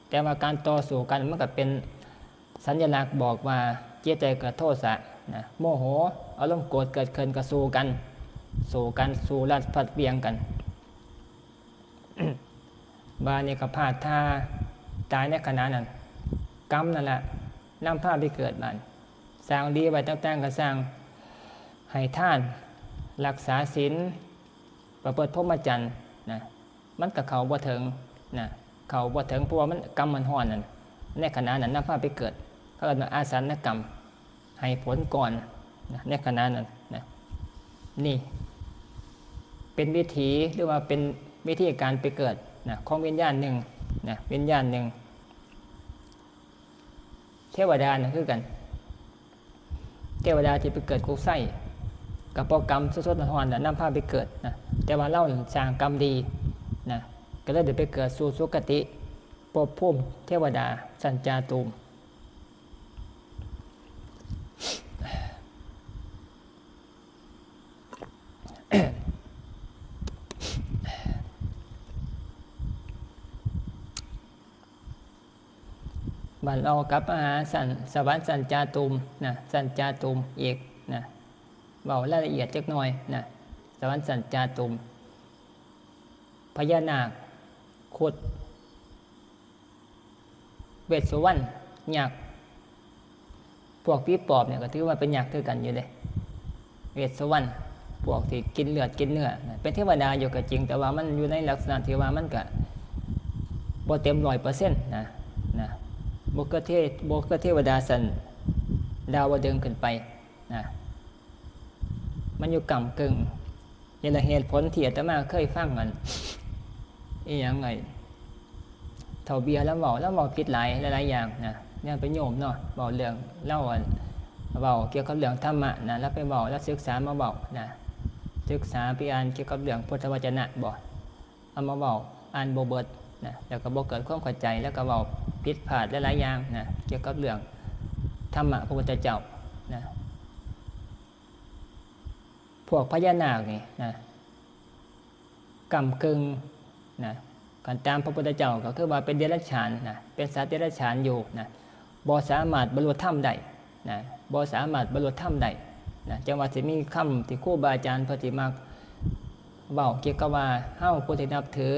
แต่ว่าการต่อสู้กันมันก็เป็นสัญลักษณ์บอกว่าจิตใจเกิดโทสะนะ โมโห อารมณ์โกรธเกิดขึ้นก็สู้กัน สู้กัน สู้ลัดฟัดเหวี่ยงกัน บาดนี้ก็พลาดท่า ตายในขณะนั้น กรรมนั่นแหละนำพาไปเกิดบาด สร้างดีไว้ต่างๆก็สร้าง ให้ทาน รักษาศีล ประพฤติพรหมจรรย์นะ มันก็เข้าบ่ถึงนะ เข้าบ่ถึง เพราะว่ามัน กรรมมันร้อนนั่น ในขณะนั้นนำพาไปเกิด เขาเอิ้นว่าอาสันกรรม ให้ผลก่อนนะ ในขณะนั้นนะ นี่ เป็นวิธีหรือว่าเป็นวิธีการไปเกิดนะ ของวิญญาณหนึ่งนะ วิญญาณหนึ่ง เทวดานะคือกัน เทวดาที่ไปเกิดกุกไส้กับพอกรรมสดๆร้อนๆนะนำพาไปเกิดนะ แต่ว่าเราสร้างกรรมดีนะ ก็เลยได้ไปเกิดสู่สุคติภพภูมิเทวดาสัญจาตูม บัดเอากลับมาหาสันสวรรค์สัญจาตูมนะ สัญจาตูมอีกนะ เว้ารายละเอียดจักหน่อยนะ สวรรค์สัญจาตูม พญานาค ครุฑ เวสสุวรรณ ยักษ์ พวกผีปอบเนี่ยก็ถือว่าเป็นยักษ์คือกันอยู่เด้ เวสสุวรรณ พวกที่กินเลือดกินเนื้อนะ เป็นเทวดาอยู่ก็จริง แต่ว่ามันอยู่ในลักษณะที่ว่ามันก็บ่เต็มร้อยเปอร์เซ็นต์นะ นะ บ่คือเท- บ่คือเทวดาสันดาวดึงส์ขึ้นไปนะ มันอยู่ก้ำกึ่ง นี่แหละเหตุผลที่อาตมาเคยฟังอัน อีหยังไอ้เฒ่าเบียร์ลาวเว้า ลาวเว้าผิดหลาย หลายๆอย่างนะ แนวเป็นโยมเนาะ เว้าเรื่องลาวอัน เว้าเกี่ยวกับเรื่องธรรมะนะ ลาวไปเว้า ลาวศึกษามาเว้านะ ศึกษาไปอ่านเกี่ยวกับเรื่องพุทธวจนะบ่ เอามาเว้า อ่านบ่เบิดนะ แล้วก็บ่เกิดความเข้าใจ แล้วก็เว้าผิดพลาดหลายๆอย่างนะ เกี่ยวกับเรื่องธรรมะพระพุทธเจ้านะ พวกพญานาคนี่นะ ก้ำกึ่งนะ คันตามพระพุทธเจ้าก็คือว่าเป็นเดรัจฉานนะ เป็นสัตว์เดรัจฉานอยู่นะ บ่สามารถบรรลุธรรมได้นะ บ่สามารถบรรลุธรรมได้นะ จังว่าสิมีคำที่ครูบาอาจารย์เพิ่นสิมักเว้าเกี่ยวกับว่า เฮาผู้ที่นับถือ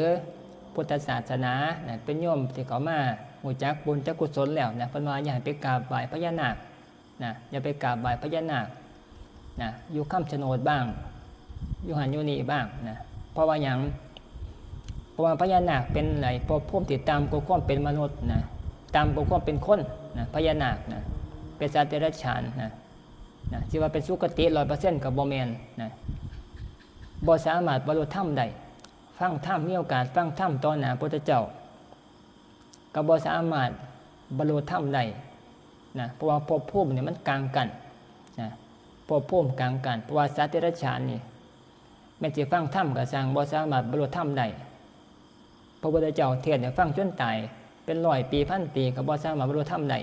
พุทธศาสนานะ เป็นโยมที่เข้ามารู้จักบุญจักกุศลแล้วนะ เพิ่นว่าอย่าให้ไปกราบไหว้พญานาค นะ อย่าไปกราบไหว้พญานาคนะ อยู่คำชะโนดบ้าง อยู่หั้นอยู่นี่บ้างนะ เพราะว่าหยัง เพราะว่าพญานาคเป็นไอ้ภพภูมิที่ต่ำกว่าความเป็นมนุษย์นะ ต่ำกว่าความเป็นคนนะ พญานาคนะ เป็นสัตว์เดรัจฉานนะ นะ สิว่าเป็นสุคติร้อยเปอร์เซ็นต์ก็บ่แม่นนะ บ่สามารถบรรลุธรรมได้ ฟังธรรม มีโอกาสฟังธรรมต่อหน้าพระพุทธเจ้า ก็บ่สามารถบรรลุธรรมได้นะ เพราะว่าภพภูมิเนี่ยมันกลางกันนะ ภพภูมิกลางกัน เพราะว่าสัตว์เดรัจฉานนี่ แม่นสิฟังธรรมก็ซ่าง บ่สามารถบรรลุธรรมได้ พระพุทธเจ้าเทศน์ให้ฟังจนตาย เป็นร้อยปีพันปีก็บ่สามารถบรรลุธรรมได้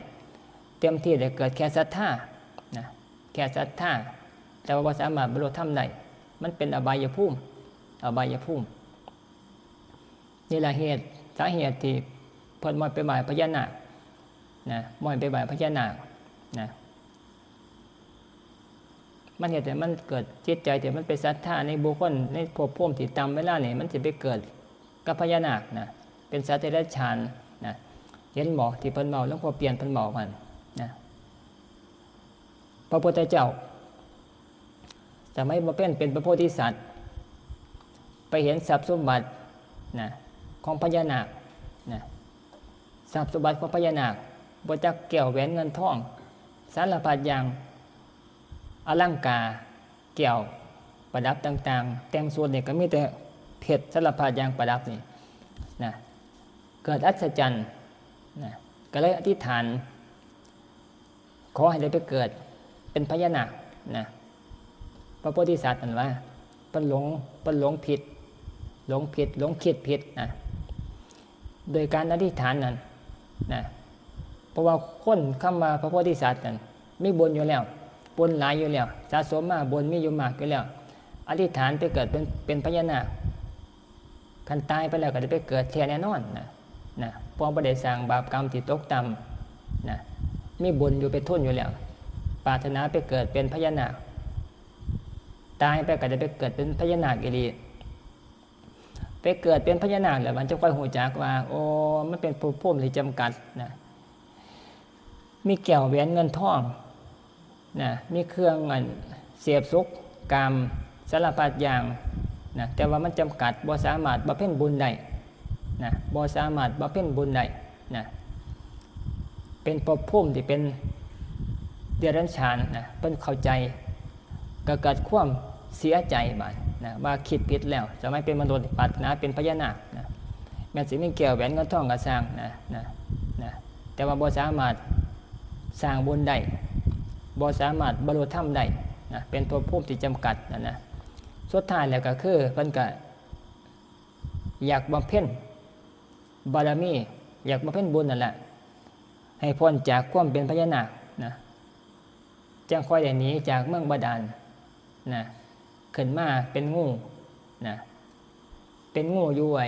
เต็มที่ได้เกิดแค่ศรัทธานะ แค่ศรัทธา แต่ว่าบ่สามารถบรรลุธรรมได้ มันเป็นอบายภูมิ อบายภูมิ นี่แหละเหตุ สาเหตุที่เพิ่นบ่ไปไหว้พญานาคนะ บ่ไปไหว้พญานาคนะ มันเฮ็ดให้มันเกิดจิตใจที่มันไปศรัทธาในบุคคล ในภพภูมิที่ต่ำ เวลานี่มันสิไปเกิดกับพญานาคนะ เป็นสัตว์เดรัจฉานนะ เห็นบ่ที่เพิ่นเว้า หลวงพ่อเปียนเพิ่นเว้าหั่นนะ พระพุทธเจ้า สมัยบ่เป็นเป็นพระโพธิสัตว์ ไปเห็นทรัพย์สมบัตินะ ของพญานาคนะ ทรัพย์สมบัติของพญานาค บ่จักแก้วแหวนเงินทอง สารพัดอย่าง อลังการ แก้วประดับต่างๆ แต่งชุดนี่ก็มีแต่เพชรสารพัดอย่างประดับนี่นะ เกิดอัศจรรย์นะ ก็เลยอธิษฐาน ขอให้ได้ไปเกิดเป็นพญานาคนะ พระโพธิสัตว์นั่นว่า เพิ่นหลง เพิ่นหลงผิด หลงผิด หลงคิดผิดนะ โดยการอธิษฐานนั่นนะ เพราะว่าคนคำว่าพระโพธิสัตว์นั่นมีบุญอยู่แล้ว บุญหลายอยู่แล้ว สะสมมาบุญมีอยู่มากอยู่แล้ว อธิษฐานไปเกิดเป็น เป็นพญานาค คันตายไปแล้วก็ได้ไปเกิดแท้แน่นอนนะ นะ เพราะบ่ได้สร้างบาปกรรมที่ตกต่ำนะ มีบุญอยู่เป็นทุนอยู่แล้ว ปรารถนาไปเกิดเป็นพญานาค ตายไปก็ได้ไปเกิดเป็นพญานาคอีหลี ไปเกิดเป็นพญานาคแล้วมันจะค่อยฮู้จักว่า โอ้ มันเป็นภพภูมิที่จำกัดนะ มีแก้วแหวนเงินทองนะ มีเครื่องอันเสพสุขกามสารพัดอย่างนะ แต่ว่ามันจำกัด บ่สามารถบำเพ็ญบุญได้นะ บ่สามารถบำเพ็ญบุญได้นะ เป็นภพภูมิที่เป็น เดรัจฉานนะ เพิ่นเข้าใจ ก็เกิดความเสียใจบาดนะ ว่าคิดผิดแล้ว สมัยเป็นมนุษย์ปรารถนาเป็นพญานาคนะ แม้นสิมีแก้วแหวนเงินทองก็ซ่างนะ นะ นะ แต่ว่าบ่สามารถสร้างบุญได้ บ่สามารถบรรลุธรรมได้นะ เป็นภพภูมิที่จำกัดนะ นะ สุดท้ายแล้วก็คือเพิ่นก็อยากบำเพ็ญบารมี อยากบำเพ็ญบุญนั่นแหละ ให้พ้นจากความเป็นพญานาคนะ จั่งค่อยได้หนีจากเมืองบาดาลนะ ขึ้นมาเป็นงูนะ เป็นงูอยู่ไอ้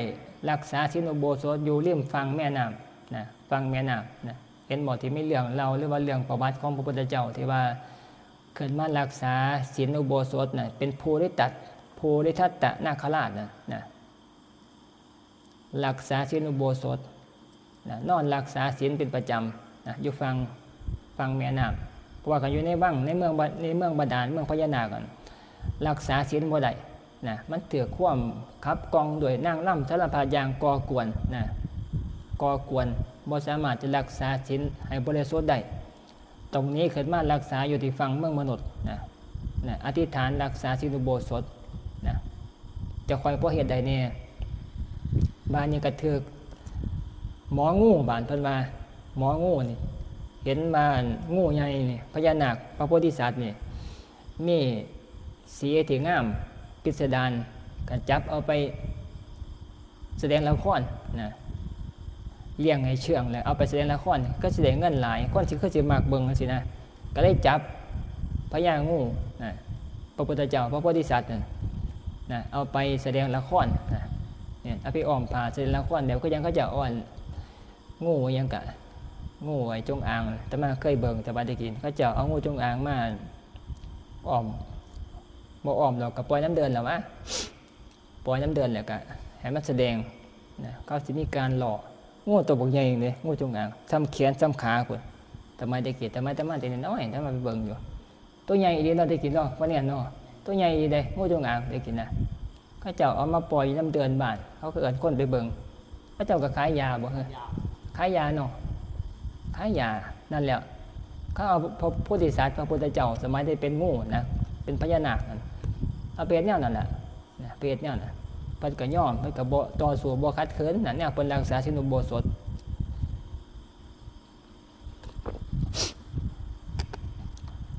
รักษาศีลอุโบสถอยู่ริมฝั่งแม่น้ำนะ ฝั่งแม่น้ำนะ เห็นบ่ที่มีเรื่องเล่าหรือว่าเรื่องประวัติของพระพุทธเจ้าที่ว่าขึ้นมารักษาศีลอุโบสถนะ เป็นภูริทัตถ์ ภูริทัตตนาคราชนะ นะ รักษาศีลอุโบสถนะ นอนรักษาศีลเป็นประจำนะ อยู่ฝั่ง ฝั่งแม่น้ำ เพราะว่าคันอยู่ในวัง ในเมืองบา ในเมืองบาดาล เมืองพญานาคนั่น รักษาศีลบ่ได้นะ มันถืกความขับกล่องด้วยนางรำสารพัดอย่างก่อกวนนะ ก่อกวน บ่สามารถจะรักษาศีลให้บริสุทธิ์ได้ ต้องหนีขึ้นมารักษาอยู่ที่ฝั่งเมืองมนุษย์นะ นะ อธิษฐานรักษาศีลอุโบสถนะ จะค่อยพอเฮ็ดได้แน่ บาดนี้ก็ถืกหมองู บาดเพิ่นว่า หมองูนี่ เห็นว่างูใหญ่นี่ พญานาค พระโพธิสัตว์นี่ มีสีที่งามพิสดาร ก็จับเอาไปแสดงละครนะ เลี้ยงให้เชื่องแล้วเอาไปแสดงละคร ก็สิได้เงินหลาย คนสิคือสิมักเบิ่งจั่งซี้นะ ก็เลยจับพญางูนะ พระพุทธเจ้า พระโพธิสัตว์นั่นนะ เอาไปแสดงละครนะ เนี่ย เอาไปอ้อมผ้าแสดงละคร แบบคือจั่งเขาเจ้าเอาอัน งูอิหยังกะ งูไอ้จงอาง อาตมาเคยเบิ่ง แต่ว่าได้กิน เขาเจ้าเอางูจงอางมาอ้อม บ่อ้อมดอก ก็ปล่อยน้ำเดินแล้ววะ ปล่อยน้ำเดินแล้วก็ให้มันแสดงนะ เขาสิมีการล่อ งูตัวบักใหญ่เด้ งูจงอาง ส่ำแขนส่ำขาพุ้น แต่มาได้กิน แต่มา แต่มาแต่น้อย แต่มาไปเบิ่งอยู่ ตัวใหญ่อีหลีเนาะ ได้กินเนาะ ว่าเนี่ยเนาะ ตัวใหญ่อีหลีเด้ งูจงอาง ได้กินนะ เขาเจ้าเอามาปล่อยอยู่น้ำเดินบ้าน เขาก็เอิ้นคนไปเบิ่ง เขาเจ้าก็ขายยาบ่เหรอ ขายยาเนาะ ขายยา นั่นแหละ เขาเอาพระโพธิสัตว์ พระพุทธเจ้า สมัยที่เป็นงูนะ เป็นพญานาคนั่น เอาไปเฮ็ดแนวนั่นแหละนะ ไปเฮ็ดแนวนั้น เพิ่นก็ยอม เพิ่นก็บ่ต่อสู้ บ่ขัดขืนนะ แนวเพิ่นรักษาศีลอุโบสถ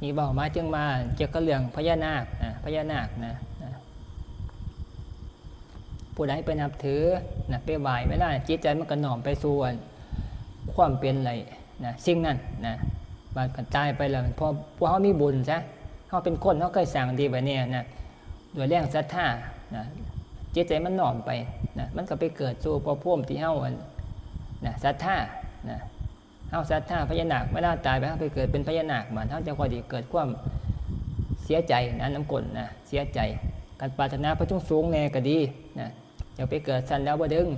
นี่เว้ามาถึงว่าเกี่ยวกับเรื่องพญานาคนะ พญานาคนะ นะ ผู้ใดไปนับถือนะ ไปไหว้ เวลาจิตใจมันก็น้อมไปสู่อันความเป็นไรนะ สิ่งนั้นนะ บาดคันตายไปแล้ว พอพวกเฮามีบุญซะ เฮาเป็นคน เฮาเคยสร้างดีไว้แน่นะ ด้วยแรงศรัทธานะ จิตใจมันน้อมไปนะ มันก็ไปเกิดสู่ภพภูมิที่เฮาอันนะ ศรัทธานะ เฮาศรัทธาพญานาค เวลาตายไปเฮาไปเกิดเป็นพญานาค บาดเฮาจั่งค่อยได้เกิดความเสียใจนะ นำก้นนะ เสียใจ คันปรารถนาไปสูงๆแน่ก็ดีนะ อยากไปเกิดชั้นดาวดึงส์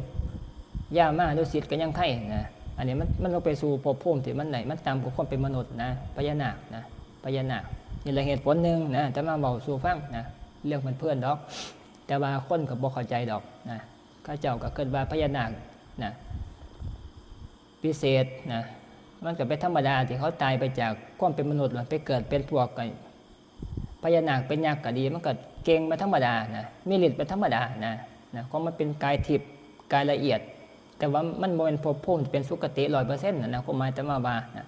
ยามาดุสิตก็ยังไคนะ อันนี้มัน มันลงไปสู่ภพภูมิที่มันไหน มันต่ำกว่าความเป็นมนุษย์นะ พญานาคนะ พญานาค นี่แหละเหตุผลหนึ่งนะ อาตมาเว้าสู่ฟังนะ เรื่องเพื่อนๆดอก แต่ว่าคนก็บ่เข้าใจดอกนะ เขาเจ้าก็คิดว่าพญานาคนะ พิเศษนะ มันก็เป็นธรรมดาที่เขาตายไปจากความเป็นมนุษย์แล้วไปเกิดเป็นพวกไอ้พญานาคเป็นยักษ์ก็ดี มันก็เก่งมาธรรมดานะ มีฤทธิ์เป็นธรรมดานะ นะ ของมันเป็นกายทิพย์ กายละเอียด แต่ว่ามันบ่แม่นภพภูมิที่เป็นสุคติร้อยเปอร์เซ็นต์นะ นะ ความหมายอาตมาว่านะ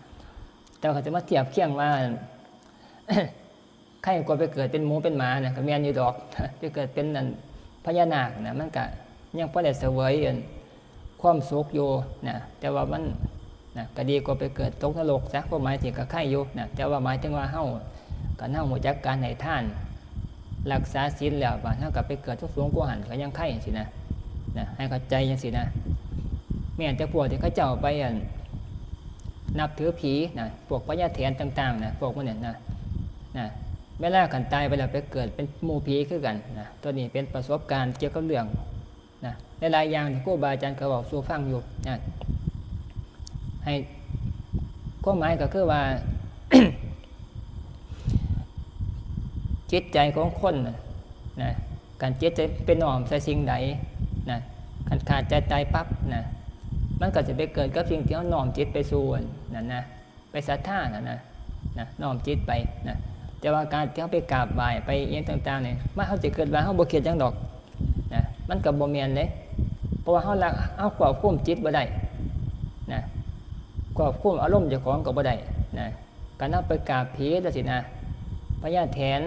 แต่ว่าเขาจะมาเทียบเคียงว่า ใครกว่าไปเกิดเป็นหมูเป็นหมานะ ก็แม่นอยู่ดอก ไปเกิดเป็นนั่นพญานาคนะ มันก็ยังพอได้เสวยอันความสุขอยู่นะ แต่ว่ามันนะ ก็ดีกว่าไปเกิดตกนรกซะ ความหมายที่ก็ไคอยู่นะ แต่ว่าหมายถึงว่าเฮา ก็เฮารู้จักการให้ทาน รักษาศีลแล้ว บาดเฮาก็ไปเกิดสูงๆกว่าหั่น ก็ยังไคจั่งซี้นะ นะ ให้เข้าใจจั่งซี้นะ แม้แต่พวกที่เขาเจ้าไปอัน นับถือผีนะ พวกพญาแถนต่างๆนะ พวกพวกนั้นนะ นะ เวลาคันตายไปแล้วไปเกิดเป็นหมู่ผีคือกันนะ ตัวนี้เป็นประสบการณ์เกี่ยวกับเรื่องนะ หลายๆอย่างที่ครูบาอาจารย์เขาเว้าสู่ฟังอยู่นะ ให้ ความหมายก็คือว่า จิตใจของคนน่ะนะ คันจิตใจไปน้อมใส่สิ่งใดนะ คันขาดใจตายปั๊บนะ มันก็จะไปเกิดกับสิ่งที่เฮาน้อมจิตไปสู่นั่นนะ ไปศรัทธานั่นนะ นะ น้อมจิตไปนะ แต่ว่าการที่เฮาไปกราบไหว้ ไปอิหยังต่างๆนี่ มัน เฮาสิคิดว่าเฮาบ่คิดหยังดอกนะ มันก็บ่แม่นเด้ เพราะว่าเฮาละ เฮาควบคุมจิตบ่ได้นะ ควบคุมอารมณ์เจ้าของก็บ่ได้นะ การเฮาไปกราบผีจั่งซี้นะ พญาแถน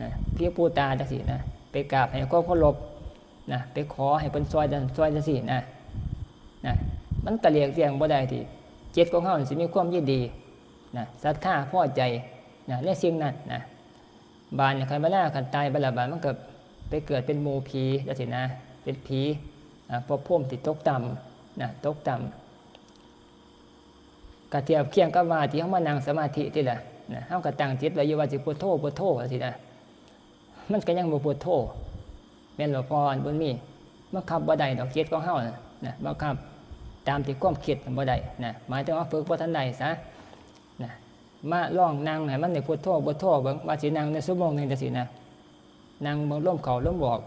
นะ ผีปู่ตาจั่งซี้นะ ไปกราบให้ความเคารพนะ ไปขอให้เพิ่นซ่อยจั่ง ซ่อยจั่งซี้นะ นะ มันก็หลีกเลี่ยงบ่ได้ที่จิตของเฮาสิมีความยินดีนะ ศรัทธาพอใจนะ ในสิ่งนั้นนะ บาดนี้คันเวลาคันตายไปแล้ว บาดมันก็ไปเกิดเป็นหมู่ผีจั่งซี้นะ เป็นผี อ่า ภพภูมิที่ตกต่ำนะ ตกต่ำ ก็เทียบเคียงกับว่าที่เฮามานั่งสมาธินี่ล่ะนะ เฮาก็ตั้งจิตไว้อยู่ว่าสิพุทโธ พุทโธจั่งซี้นะ มันก็ยังบ่พุทโธ แม่นบ่พ่ออันบุญมี บังคับบ่ได้ดอกจิตของเฮาน่ะนะ บังคับตามที่ความคิดมันบ่ได้นะ หมายถึงว่าฝึกบ่ทันได้ซะนะ มาลองนั่งให้มันได้พุทโธ พุทโธเบิ่ง ว่าสินั่งได้ชั่วโมงหนึ่งจั่งซี้นะ นั่งเบิ่งลมเข้าลมออก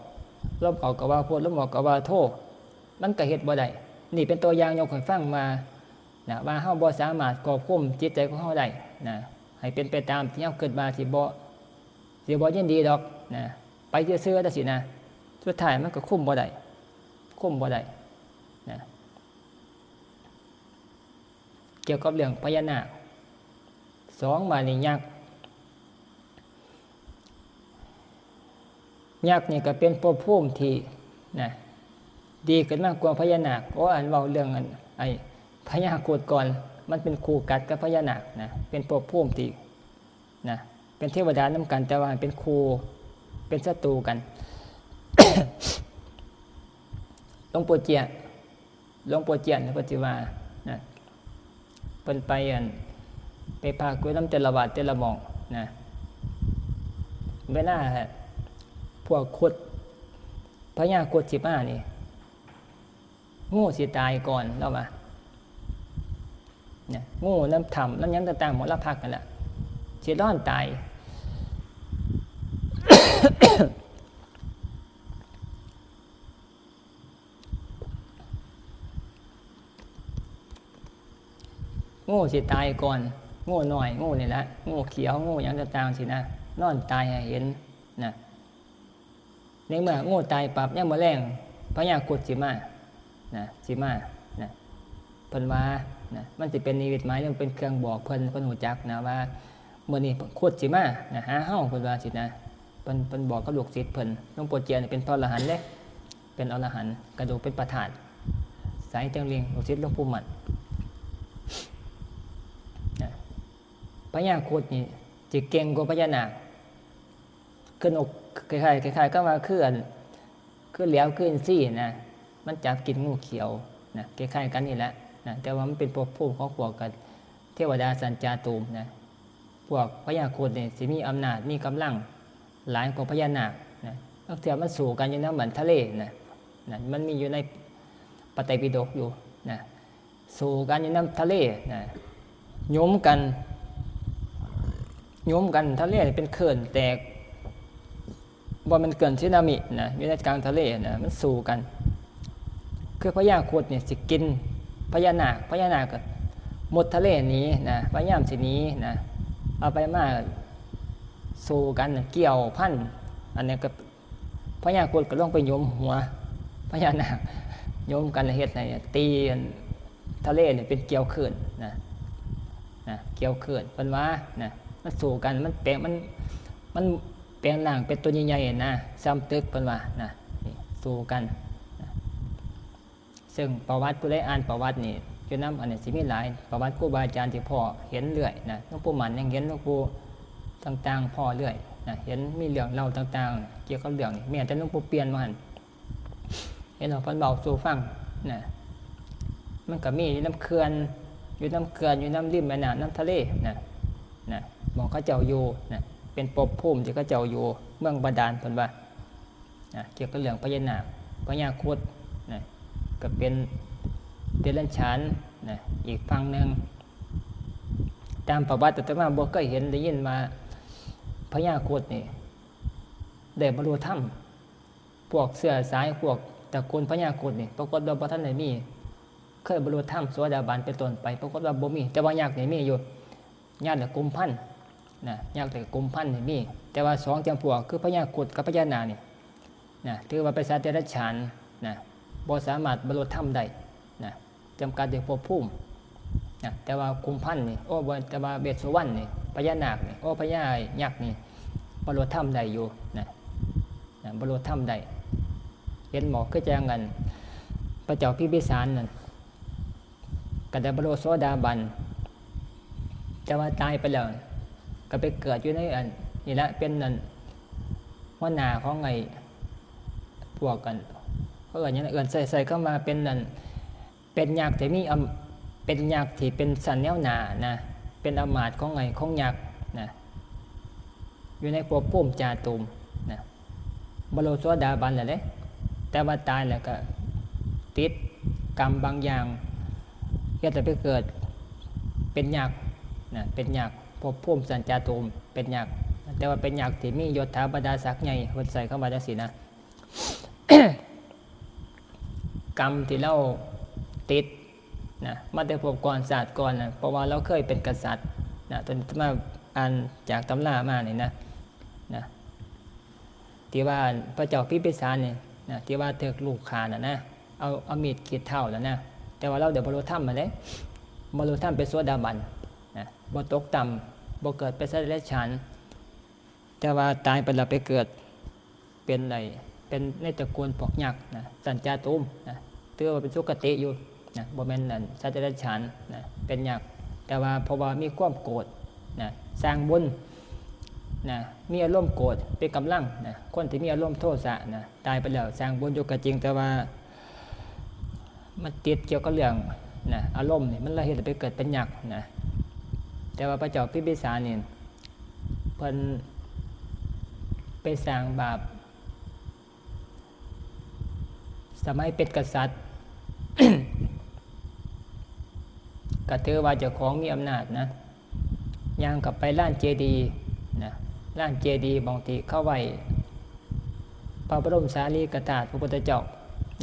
ลมเข้าก็ว่าพุท ลมออกก็ว่าโธ มันก็เฮ็ดบ่ได้ นี่เป็นตัวอย่างยกให้ฟังมานะ ว่าเฮาบ่สามารถควบคุมจิตใจของเฮาได้นะ ให้เป็นไปตามที่เฮาคิดว่าสิบ่ สิบ่ยินดีดอกนะ ไปซื่อๆจั่งซี้นะ สุดท้ายมันก็คุมบ่ได้ คุมบ่ได้นะ เกี่ยวกับเรื่องพญานาค สอง บาดนี้ยักษ์ ยักษ์นี่ก็เป็นภพภูมิที่นะ ดีขึ้นมากกว่าพญานาค โอ้ อันเว้าเรื่องอัน ไอ้พญาครุฑก่อน มันเป็นคู่กัดกับพญานาคนะ เป็นภพภูมิที่ นะ เป็นเทวดานำกัน แต่ว่าเป็นคู่ เป็นศัตรูกัน หลวงปู่เจีย หลวงปู่เจียเนี่ยเพิ่นสิว่านะ เพิ่นไปอัน ไปพักอยู่นำแต่ละวัดแต่ละหม่องนะ เวลาพวกครุฑ พญาครุฑสิมานี่ งูสิตายก่อน ลาวว่า เนี่ย งูนำถ้ำนำหยังต่างๆ หม่องลาวพักนั่นล่ะ สินอนตาย งูสิตายก่อน งูน้อย งูนี่แหละ งูเขียว งูหยังต่างๆ ซี้นะ นอนตายให้เห็นนะ ในเมื่องูตายปั๊บ ยามมื้อแลง พญาครุฑสิมานะ สิมานะ เพิ่นว่านะ มันสิเป็นนิมิตหมาย หรือเป็นเครื่องบอกเพิ่น เพิ่นฮู้จักนะว่า มื้อนี้ครุฑสิมานะ หาเฮา เพิ่นว่าซี้นะ เพิ่น เพิ่นบอกกับลูกศิษย์เพิ่น หลวงปู่เจียนี่เป็นพระอรหันต์เด้ เป็นอรหันต์ กระดูกเป็นพระธาตุ สายจังเลียง ลูกศิษย์หลวงปู่มั่นนะ พญาครุฑนี่สิเก่งกว่าพญานาค ขึ้นอก คล้ายๆ คล้ายๆ กับว่าคืออัน คือแหลม คืออินทรีนะ มันจับกินงูเขียวนะ คล้ายๆ กันนี่แหละนะ แต่ว่ามันเป็นภพภูมิของพวกกัน เทวดาสัญจาตูมนะ พวกพญาครุฑนี่สิมีอำนาจ มีกำลังหลายกว่าพญานาคนะ บางเทื่อมันสู้กันอยู่นำอันทะเลนะ นะ มันมีอยู่ในพระไตรปิฎกอยู่นะ สู้กันอยู่นำทะเลนะ หยุมกัน หยุมกัน ทะเลเป็นคลื่นแตก บ่แม่นคลื่นสึนามินะ อยู่ในกลางทะเลนะ มันสู้กัน คือพญาครุฑนี่สิกินพญานาค พญานาคก็มุดทะเลหนีนะ พยายามสิหนีนะ เอาไปมาสู้กัน เกี่ยวพัน อันนี้ก็ พญาครุฑก็ลงไปหยุมหัวพญานาค หยุมกันแล้วเฮ็ดให้ตีอันทะเลนี่เป็นเกลียวคลื่นนะ นะ เกลียวคลื่น เพิ่นว่านะ มันสู้กัน มันแปลง มัน มันแปลงร่างเป็นตัวใหญ่ๆนะ ส่ำตึก เพิ่นว่านะ นี่ สู้กันนะ ซึ่งประวัติ ผู้ใดอ่านประวัตินี่ อยู่นำอันนี้สิมีหลาย ประวัติครูบาอาจารย์ที่พ้อเห็นเรื่อยนะ หลวงปู่มั่นยังเห็น หลวงปู่ต่างๆ พ้อเรื่อยนะ เห็นมีเรื่องเล่าต่างๆ เกี่ยวกับเรื่องนี้ แม้แต่หลวงปู่เปี่ยนว่าหั่น เห็นว่าเพิ่นเว้าสู่ฟังนะ มันก็มีอยู่นำเขื่อน อยู่นำเขื่อน อยู่นำริมแม่น้ำ นำทะเลนะ นะ หม่องเขาเจ้าอยู่นะ เป็นภพภูมิที่เขาเจ้าอยู่ เมืองบาดาล เพิ่นว่า นะ เกี่ยวกับเรื่องพญานาค พญาครุฑนะ ก็เป็นเดรัจฉานนะ อีกฝั่งหนึ่ง ตามประวัติอาตมาบ่เคยเห็นได้ยินว่าพญาครุฑนี่ได้บรรลุธรรม พวกเชื้อสายพวกตระกูลพญาครุฑนี่ ปรากฏว่าบ่ทันได้มี เคยบรรลุธรรมโสดาบันเป็นต้นไป ปรากฏว่าบ่มี แต่ว่ายักษ์นี่มีอยู่ ยักษ์เนี่ยกุมพัน นะ ยักษ์และกุมภัณฑ์นี่มี แต่ว่าสองจำพวกคือพญาครุฑกับพญานาคนี่นะ ถือว่าเป็นสัตว์เดรัจฉานนะ บ่สามารถบรรลุธรรมได้นะ จำกัดด้วยภพภูมินะ แต่ว่ากุมภัณฑ์นี่ โอ้ บ่ แต่ว่าเวสสุวรรณนี่ พญานาคนี่ โอ้ พญายักษ์นี่ บรรลุธรรมได้อยู่นะ นะ บรรลุธรรมได้ เห็นบ่ คือจั่งอัน พระเจ้าพิมพิสารนั่น ก็ได้บรรลุโสดาบัน แต่ว่าตายไปแล้ว ก็ไปเกิดอยู่ในอัน นี่ละ เป็นอัน หัวหน้าของไอ้ พวกกัน เขาเอิ้นหยังนะ เอิ้น ใช้ ใช้คำว่าเป็นอัน เป็นยักษ์ที่มีอำ เป็นยักษ์ที่เป็นชั้นแนวหน้านะ เป็นอำมาตย์ของไอ้ ของยักษ์นะ อยู่ในภพภูมิจาตุมนะ บรรลุโสดาบันแล้วเด้ แต่ว่าตายแล้วก็ติดกรรมบางอย่าง เฮ็ดให้ไปเกิดเป็นยักษ์นะ เป็นยักษ์ ภพภูมิชั้นจาตุม เป็นยักษ์ แต่ว่าเป็นยักษ์ที่มียศถาบรรดาศักดิ์ใหญ่ เพิ่นใช้คำว่าจั่งซี้นะ กรรมที่เราติดนะ มาแต่ภพก่อนชาติก่อนนะ เพราะว่าเราเคยเป็นกษัตริย์นะ ตอนมาอ่านจากตำรามานี่นะ นะ ที่ว่าพระเจ้าพิมพิสารนี่นะ ที่ว่าถูกลูกฆ่าน่ะนะ เอา เอามีดกรีดเท้าน่ะนะ แต่ว่าเราได้บรรลุธรรมมาเด้ บรรลุธรรมเป็นโสดาบันนะ บ่ตกต่ำ บ่เกิดเป็นสัตว์เดรัจฉาน แต่ว่าตายไปแล้วไปเกิดเป็นไอ้ เป็นในตระกูลพวกยักษ์นะ ชั้นจาตุมนะ ถือว่าเป็นสุคติอยู่นะ บ่แม่นอันสัตว์เดรัจฉานนะ เป็นยักษ์ แต่ว่าเพราะว่ามีความโกรธนะ สร้างบุญนะ มีอารมณ์โกรธเป็นกำลังนะ คนที่มีอารมณ์โทสะนะ ตายไปแล้วสร้างบุญอยู่ก็จริง แต่ว่ามันติดเกี่ยวกับเรื่องนะ อารมณ์นี่ มันเลยเฮ็ดให้ไปเกิดเป็นยักษ์นะ แต่ว่าพระเจ้าพิมพิสารนี่ เพิ่นไปสร้างบาป สมัยเป็นกษัตริย์ ก็ถือว่าเจ้าของมีอำนาจนะ ย่างเข้าไปลานเจดีย์นะ ลานเจดีย์หม่องที่เขาไว้พระบรมสารีริกธาตุพระพุทธเจ้า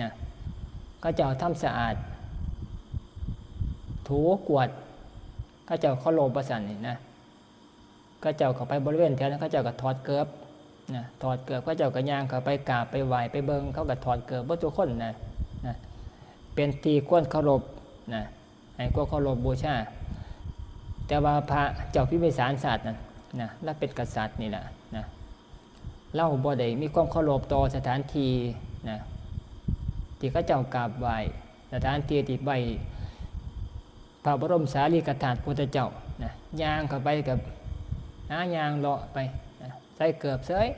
นะ เขาเจ้าทำสะอาด ถูกวาด เขาเจ้าเคารพว่าซั่นนี่นะ เขาเจ้าเข้าไปบริเวณแถวนั้น เขาเจ้าก็ถอดเกิบนะ ถอดเกิบ เขาเจ้าก็ย่างเข้าไปกราบไปไหว้ไปเบิ่ง เขาก็ถอดเกิบเบิดทุกคนนะ นะ เป็นที่ควรเคารพนะ ให้ควรเคารพบูชา แต่ว่าพระเจ้าพิมพิสารชาตินั้นนะ ลาวเป็นกษัตริย์นี่แหละนะ ลาวบ่ได้มีความเคารพต่อสถานที่นะ ที่เขาเจ้ากราบไหว้ สถานที่ที่ไว้พระบรมสารีริกธาตุพุทธเจ้านะ ย่างเข้าไปกับหาย่างเลาะไปนะ ใส่เกิบเสย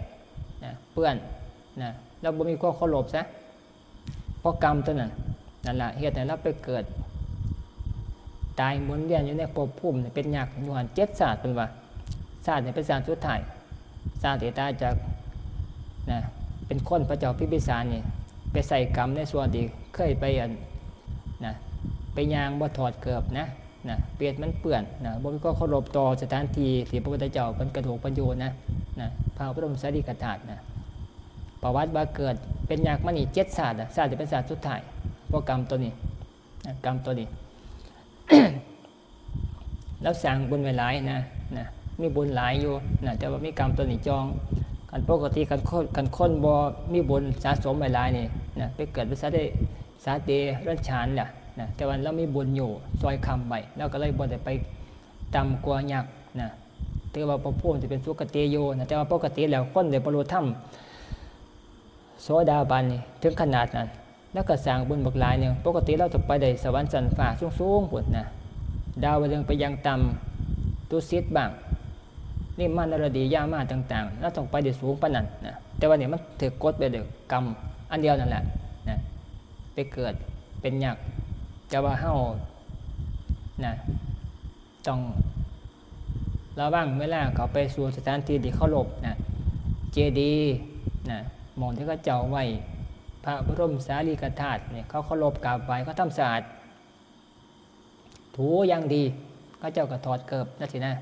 นะ เปื้อนนะ ลาวบ่มีความเคารพซะ เพราะกรรมตัวนั้น นั่นล่ะ เฮ็ดให้ลาวไปเกิด ตายหมุนเวียนอยู่ในภพภูมินี่ เป็นยักษ์อยู่หั่นเจ็ดชาติ เพิ่นว่า ชาตินี่เป็นชาติสุดท้าย ชาติที่ตายจาก นะ เป็นคน พระเจ้าพิมพิสารนี่ ไปใช้กรรมในส่วนที่เคยไปอัน นะ ไปย่างบ่ถอดเกิบนะ นะ เปียดมันเปื้อนนะ บ่มีความเคารพต่อสถานที่ที่พระพุทธเจ้าเพิ่นกระดูกเพิ่นอยู่นะ นะ พระบรมสารีริกธาตุนะ ประวัติว่าเกิดเป็นยักษ์มานี่เจ็ดชาตินะ ชาติที่เป็นชาติสุดท้าย เพราะกรรมตัวนี้นะ กรรมตัวนี้ แล้วสร้างบุญไว้หลายนะ นะ มีบุญหลายอยู่นะ แต่ว่ามีกรรมตัวนี้จอง คันปกติคันคน คันคนบ่มีบุญสะสมไว้หลายนี่นะ ไปเกิดเป็นสัตว์เด สัตว์เดรัจฉานแหละนะ แต่ว่าลาวมีบุญอยู่ซอยค้ำไว้ ลาวก็เลยบ่ได้ไปต่ำกว่ายักษ์นะ ถือว่าภพภูมิที่เป็นสุคติอยู่นะ แต่ว่าปกติแล้วคนได้บรรลุธรรมโสดาบันนี่ถึงขนาดนั้น ลาวก็สร้างบุญบักหลายหนึ่ง ปกติลาวต้องไปได้สวรรค์ชั้นฟ้าสูงๆ พุ้นนะ ดาวดึงส์ไปอย่างต่ำ ดุสิตบ้าง นิมมานรดี ยามาต่างๆ ลาวต้องไปได้สูงปานนั้นนะ แต่ว่านี่มันถูกกดไว้ด้วยกรรมอันเดียวนั่นแหละนะ ไปเกิดเป็นยักษ์ แต่ว่าเฮานะ ต้องระวังเวลาเข้าไปสู่สถานที่ที่เคารพนะ เจดีย์นะ หม่องที่เขาเจ้าไว้พระบรมสารีริกธาตุนี่ เขาเคารพกราบไหว้ เขาทำสะอาด ถูอย่างดี เขาเจ้าก็ถอดเกิบจั่งซี้นะ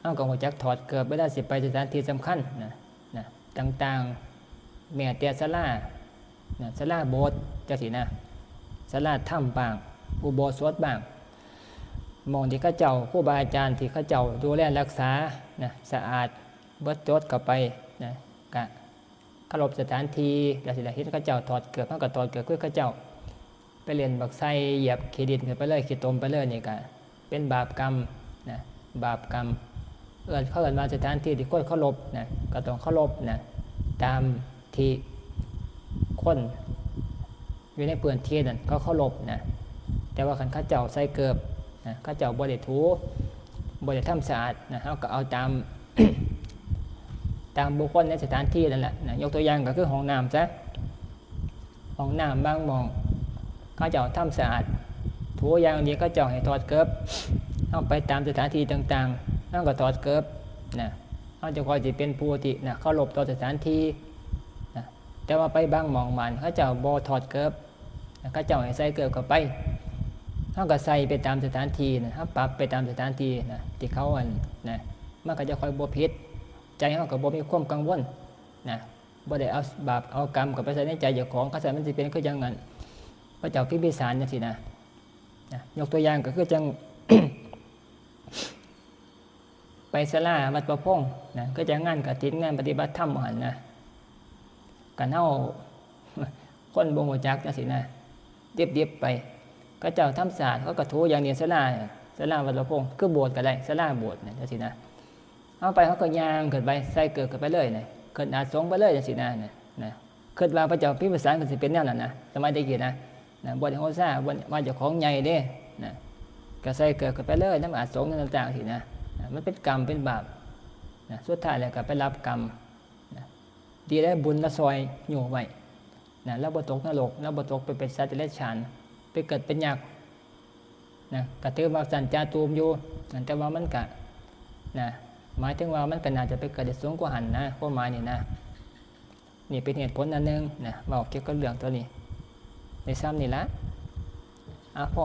เฮาก็รู้จักถอดเกิบเวลาสิไปสถานที่สำคัญนะ นะ ต่างๆ แม้แต่ศาลานะ ศาลาโบสถ์จั่งซี้นะ ศาลาธรรมบ้าง อุโบสถบ้าง หม่องที่เขาเจ้า ครูบาอาจารย์ที่เขาเจ้าดูแลรักษานะ สะอาดเบิดจดเข้าไปนะ กะเคารพสถานที่ แล้วสิได้เห็นเขาเจ้าถอดเกิบ เฮาก็ถอดเกิบคือเขาเจ้า ไปเล่นบักไซ เหยียบขี้ดินขึ้นไปเลย ขี้ตมไปเลย นี่ก็เป็นบาปกรรมนะ บาปกรรม เอิ้น เขาเอิ้นว่าสถานที่ที่ควรเคารพนะ ก็ต้องเคารพนะ ตามที่คนอยู่ในพื้นที่นั้นเขาเคารพนะ แต่ว่าคันเขาเจ้าใส่เกิบนะ เขาเจ้าบ่ได้ถู บ่ได้ทำสะอาดนะ เฮาก็เอาตาม ตามบุคคลในสถานที่นั่นแหละนะ ยกตัวอย่างก็คือห้องน้ำซะ ห้องน้ำบางหม่อง เขาเจ้าทำสะอาด ถูอย่างดี เขาเจ้าให้ถอดเกิบ เฮาไปตามสถานที่ต่างๆ เฮาก็ถอดเกิบนะ เฮาจะคอยสิเป็นผู้ที่นะ เคารพต่อสถานที่นะ แต่ว่าไปบางหม่องบาง เขาเจ้าบ่ถอดเกิบนะ เขาเจ้าให้ใส่เกิบเข้าไป เฮาก็ใส่ไปตามสถานที่นะ เฮาปรับไปตามสถานที่นะ ที่เขาอันนะ มันก็จะค่อยบ่ผิด ใจเฮาก็บ่มีความกังวลนะ บ่ได้เอาบาปเอากรรมเข้าไปใส่ในใจเจ้าของ คันซั้นมันสิเป็นคือจั่งนั้น พระเจ้าพิมพิสารจั่งซี้นะ นะ ยกตัวอย่างก็คือจั่ง ไปศาลาวัดประพงษ์นะ คือจั่งงานกฐิน งานปฏิบัติธรรมหั่นนะ คันเฮา คนบ่ฮู้จักจั่งซี้นะ ดิบๆ ไป เขาเจ้าทำสะอาด เขาก็ถูอย่างดี ศาลา ศาลาวัดประพงษ์ คือโบสถ์ก็ได้ ศาลาโบสถ์นะ จั่งซี้นะ เฮาไป เฮาก็ย่างขึ้นไป ใส่เกิบขึ้นไปเลยนะ ขึ้นอาสงไปเลยจั่งซี้นะ นะ นะ คิดว่าพระเจ้าพิมพิสารก็สิเป็นแนวนั้นนะ สมัยแต่กี้นะ นะ บ่ได้ฮู้ซ่า บ่ว่าเจ้าของใหญ่เด้นะ ก็ใส่เกิบขึ้นไปเลย นำอาสงนำต่างๆ ซี้นะ นะ มันเป็นกรรมเป็นบาปนะ สุดท้ายแล้วก็ไปรับกรรมนะ ดีแล้วบุญละซอยอยู่ไว้นะ แล้วบ่ตกนรก แล้วบ่ตกไปเป็นสัตว์เดรัจฉาน ไปเกิดเป็นยักษ์นะ ก็ถือว่าสันจาตูมอยู่นะ แต่ว่ามันก็นะ หมายถึงว่ามันก็น่าจะไปเกิดได้สูงกว่าหั่นนะ ความหมายนี่นะ นี่เป็นเหตุผลอันหนึ่งนะ เว้าเกี่ยวกับเรื่องตัวนี้ ในซ้ำนี่ละ อ่ะ พอ